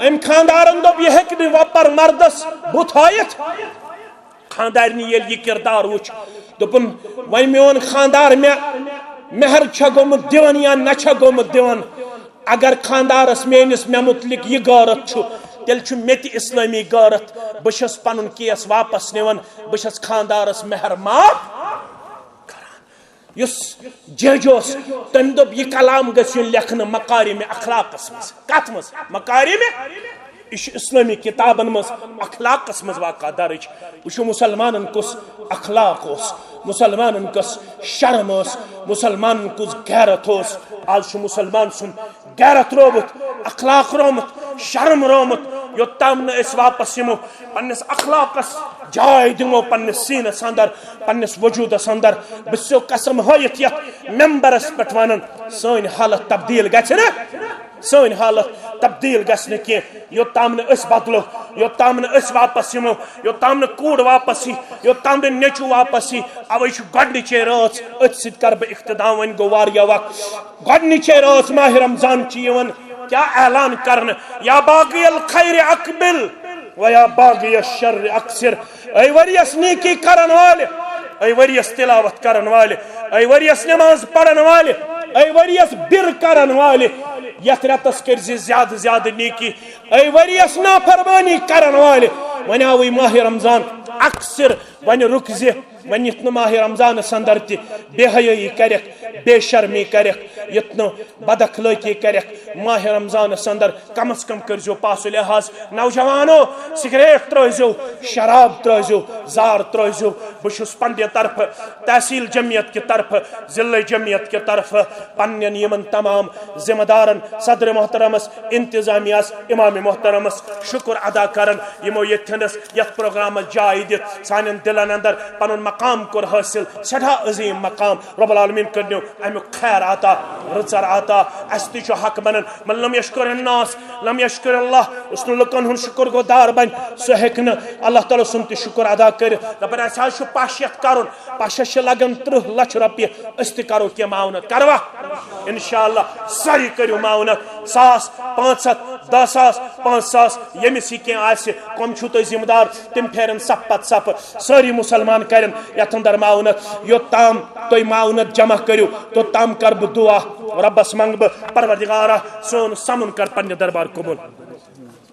أمۍ خاندارن دوٚپ، یہِ ہیٚکہِ نہٕ وۄپر مردس بُتھ ہٲیِتھ۔ خاندارنہِ ییٚلہِ یہِ کردار وُچھ، دوٚپُن، وۄنۍ میون خاندار مےٚ مہر چھا گوٚمُت دِوان یا نہ چھا گوٚمُت دِوان، اگر خاندارس میٲنِس مےٚ متعلق یہِ غٲرت چھُ، تیٚلہِ چھُ مےٚ تہِ اسلٲمی غٲرت۔ بہٕ چھَس پنُن case واپس نِوان، بہٕ چھَس خاندارس مہر معاف کران۔ یُس جج اوس، تٔمۍ دوٚپ، یہِ کلام گژھِ یُن لیکھنہٕ مکارم اخلاقس منٛز۔ کتھ منٛز؟ مکارم، یہِ چھُ اسلٲمی کتابن منٛز اخلاقس منٛز واقع درج۔ وٕچھِو، مسلمانن کُس اخلاق اوس، مسلمانن کُس شرم اوس، مسلمانن کُس غیرت اوس۔ آز چھُ مسلمان سُنٛد غیرت روومُت، اخلاق روومُت، شرم روومُت۔ یوٚت تام نہٕ أسۍ واپس یِمو، پننِس اخلاقس جاے دِمو پننِس سیٖنس اندر، پننِس وجودس اندر، بہٕ چھُسو قسم ہٲیِتھ یتھ ممبرس پٮ۪ٹھ ونان، سٲنۍ حالت تبدیل گژھِ نہٕ۔ سٲنۍ حالت تبدیل گژھِ نہٕ کینٛہہ، یوٚت تام نہٕ أسۍ بدلو، یوٚت تام نہٕ أسۍ واپس یِمو، یوٚت تام نہٕ کوٗر واپس یی، یوٚت تام نہٕ نیٚچوٗ واپس یی۔ اوے چھُ گۄڈنِچے رٲژ، أتھۍ سۭتۍ کرٕ بہٕ اختتام۔ وۄنۍ گوٚو واریاہ وقت۔ گۄڈنِچے رٲژ ماہِ رمضان چھِ یِوان کیٛاہ اعلان کرنہٕ؟ یا باغی الخیر اقبل و یا باغی الشر اقصر۔ اے ؤریَس نیکی کرن والہِ، اے ؤریَس تلاوت کرن والہِ، اے ؤریَس نماز پرن والہِ، اے ؤریَس بِر کرن والہِ، یتھ رٮ۪تس کٔرۍ زِ زیادٕ زیادٕ نیکی۔ اے ؤریَس نافرمٲنی کرن والہِ، وۄنۍ آوٕے ماہِ رمضان، اکثر وۄنۍ رُک زِ، وۄنۍ یُتھ نہٕ ماہِ رمضانس اندر تہِ بے حیٲیی کرٮ۪کھ، بے شرمی کرٮ۪کھ، یُتھ نہٕ بد اخلٲقی کرٮ۪کھ۔ ماہِ رمضانس اندر کم از کم کٔرزیو پاس و لحاظ۔ نوجوانو، سگریٹ ترٲوزیو، شراب ترٲوزیو، زار ترٲوزیو۔ بہٕ چھُس پننہِ طرفہٕ، تحصیل جمعیت کہِ طرفہٕ، ضلع جمعیت کہِ طرفہٕ پننٮ۪ن یِمن تمام ذمہ دارن، صدر محترمس، انتظامیہس، امام محترمس شکر ادا کران، یِمو ییٚتھٮ۪نس یتھ پروگرامس جاے دِتھ سانٮ۪ن دلن اندر پنُن مقام کوٚر حٲصِل، سٮ۪ٹھاہ عظیٖم مقام۔ رب العالمین کٔرنیو امیُک خیر عطا، رٕژر عطا۔ اسہِ تہِ چھُ حق بنان، من لم یشکر الناس لم یشکر اللہ۔ یُس نہٕ لُکن ہُنٛد شُکر گُزار بنہِ، سُہ ہیٚکہِ نہٕ اللہ تعالیٰ سُنٛد تہِ شُکر ادا کٔرِتھ۔ دپان، اسہِ حظ چھُ پش یتھ کرُن، پشس چھِ لگان ترٕٛہ لچھ رۄپیہِ، أسۍ تہِ کرو کینٛہہ معاونت۔ کروا؟ انشاءاللہ سٲری کٔرِو معاونت، ساس، پانٛژھ ہتھ، دہ ساس، پانٛژھ ساس، ییٚمِس یہِ کینٛہہ آسہِ، کم چھِو تُہۍ ذمہٕ دار، تِم پھیرن صف پتہٕ صف، سٲری مسلمان کرن یتھ اندر معاونت۔ یوٚت تام تُہۍ معاونت جمع کٔرِو، توٚت تام کرٕ بہٕ دعا، رۄبس منٛگہٕ بہٕ، پروردگارا، سون سمُن کر پننہِ دربار قبول۔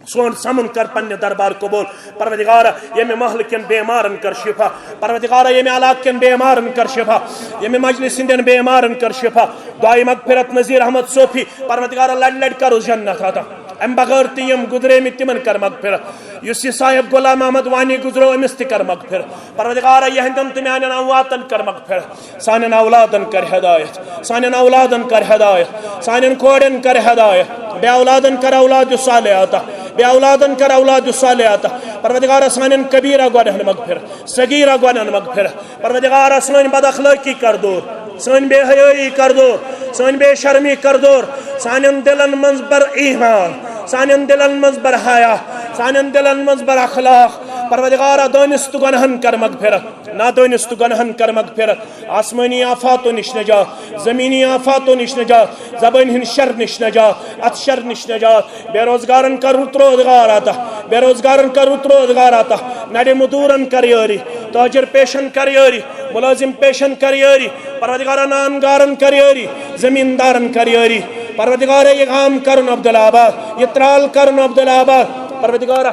سون سمُن کر پننہِ دربار قبول۔ پروردگارا، ییٚمہِ محلہٕ کٮ۪ن بیمارن کر شفا۔ پروردگارا، ییٚمہِ علاقہٕ کٮ۪ن بیمارن کر شفا۔ ییٚمہِ مجلس ہٕنٛدٮ۪ن بیمارن کر شفا۔ دعائے مغفرت نذیر احمد صوفی، پروردگارا، لڑِ لڑِ کرو جنت عطا۔ امہِ بغٲر تہِ یِم گُزریمٕتۍ، تِمن کر مغفرت۔ یُس یہِ صاحب غلام محمد وانی گُزریو، أمِس تہِ کر مغفرت۔ پروردگارا، یِہنٛدٮ۪ن تہٕ میانٮ۪ن امواتن کر مغفرت۔ سانٮ۪ن اولادن کر ہدایت، سانٮ۪ن اولادن کر ہدایت، سانٮ۪ن کورٮ۪ن کر ہدایت، بے اولادن کر اولاد صالح عطا، بے اولادن کر اولاد صالح عطا۔ پروردگارا، سانٮ۪ن کبیرہ گۄنہن مغفرت، صغیرہ گۄنہن مغفرت۔ پروردگارا، سٲنۍ بد اخلٲقی کر دور، سٲنۍ بے حیٲیی کر دور، سٲنۍ بے شرمی کر دور، سانٮ۪ن دلن منٛز بر ایمان، سانٮ۪ن دِلن منٛز بر حیا، سانٮ۪ن دِلن منٛز بر اخلاق۔ پروردگارا، دٲنِس تہٕ گۄنہن کر مغفرت، نادٲنِس تہٕ گۄنہن کر مغفرت۔ آسمٲنی آفاتو نِش نجات، زمینی آفاتو نِش نجات، زبٲنۍ ہٕنٛدِ شر نِش نجات، اتھ شر نِش نجات۔ بے روزگارن کر رُت روزگار عطا، بے روزگارن کر رُت روزگار عطا۔ نرِ مزدورن کر یٲری، تاجر پیشن کر یٲری، ملازم پیشن کر یٲری۔ پروردگارا، نان گارن کر یٲری، زمیندارن کر یٲری۔ پروردگارا، یہِ گام کرُن عبدالآباد، یہِ ترال کرُن عبدالآباد۔ پروردگارا،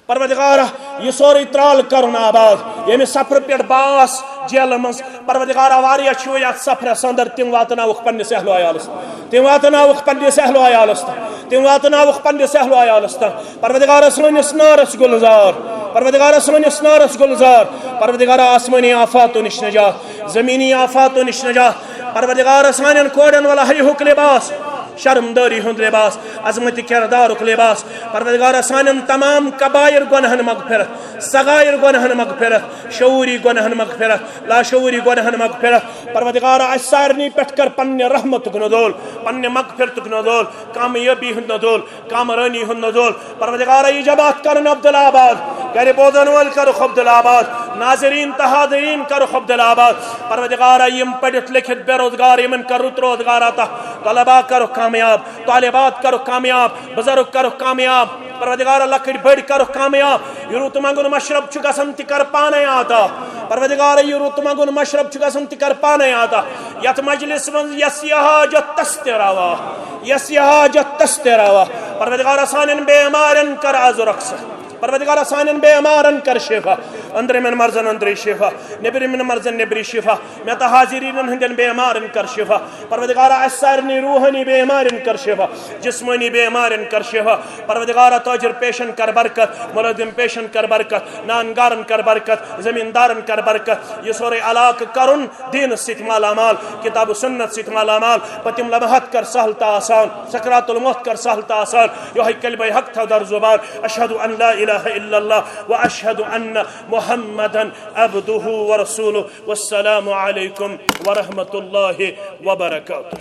پروردگارا، یہِ سورُے ترال کرُن آباد۔ ییٚمہِ سفرٕ پٮ۪ٹھ بہٕ آس جیلہٕ منٛز، پروردگارا، واریاہ چھِ وۄنۍ یتھ سفرس اندر، تِم واتناوُکھ پننِس اہل و عیالس تام۔ تِم واتناوُکھ پننِس اہل و عیالس تام۔ تِم واتناوُکھ پننِس اہل و عیالس تام۔ پروردگارا، سٲنِس نارس گُلزار۔ پروردگارا، سٲنِس نارس گُلزار۔ پروردگارا، آسمٲنی آفاتو نِش نجات، زمینی آفاتو نِش نجات۔ پروردگارا، سانٮ۪ن کورٮ۪ن ولا ہیہُک لباس، شرمدٲری ہُنٛد لباس، عظمت کردارُک لباس۔ پروردگارا، سانٮ۪ن تمام کبائر گۄنہن مغفرت، صغائر گۄنہن مغفرت، شعوری گۄنہن مغفرت، لاشعوری گۄنہن مغفرت۔ پروردگارا، اسہِ سارنٕے پٮ۪ٹھ کر پننہِ رحمتُک نزول، پننہِ مغفرتُک نزول، کامیٲبی ہُنٛد نزول، کامرٲنی ہُنٛد نزول۔ پروردگارا، یہِ جماعت کرُن عبدالآباد، گرِ بوزن وٲلۍ کرُکھ عبدالآباد، ناظرین تہٕ حاضرین کرُکھ عبدالآباد۔ پروردگارا، یِم پٔرِتھ لیکھِتھ بے روزگار، یِمن کر رُت روزگار عطا۔ طلبا کرُکھ کامیاب، طالبات کرُکھ کامیاب، بزرگ کرُکھ کامیاب۔ پروردگارا، لۄکٕٹۍ بٔڑۍ کرُکھ کامیاب۔ یہِ رُت منٛگُن مشرب چھُ گژھان، تہِ کر پانے عطا۔ پروردگارا، یہِ رُت منٛگُن مشرب چھُ گژھان، تہِ کر پانے عطا۔ یتھ مجلس منٛز یس یہِ حاجت تس تہِ روا، یس یہِ حاجت تس تہِ روا۔ پروردگارا، سانٮ۪ن بیمارن کر از رخصت۔ پروردگارا، سانٮ۪ن بیمارن کر شفا، أنٛدرِمٮ۪ن مرضن أنٛدری شفا، نیٚبرِمٮ۪ن مرضن نیٚبری شفا۔ مےٚ تہٕ حاضریٖنن ہٕنٛدٮ۪ن بیمارن کر شفا۔ پروردگارا، اسہِ سارنٕے روحٲنی بیمارن کر شفا، جسمٲنی بیمارن کر شفا۔ پروردگارا، تاجر پیشن کر برکت، ملازم پیشن کر برکت، نان گارن کر برکت، زمیندارن کر برکت۔ یہِ سورُے علاقہٕ کرُن دینس سۭتۍ مالا مال، کتاب و سنت سۭتۍ مالا مال۔ پتِم لمحات کر سہل تہٕ آسان، سکرات الموت کر سہل تہٕ آسان۔ یۄہے کلمہ حق تھاو در زبان، اشہد ان لا الہ الا اللہ و اشہد ان محمدا عبدہ و رسولہ۔ والسلام علیکم ورحمۃ اللہ وبرکاتہ۔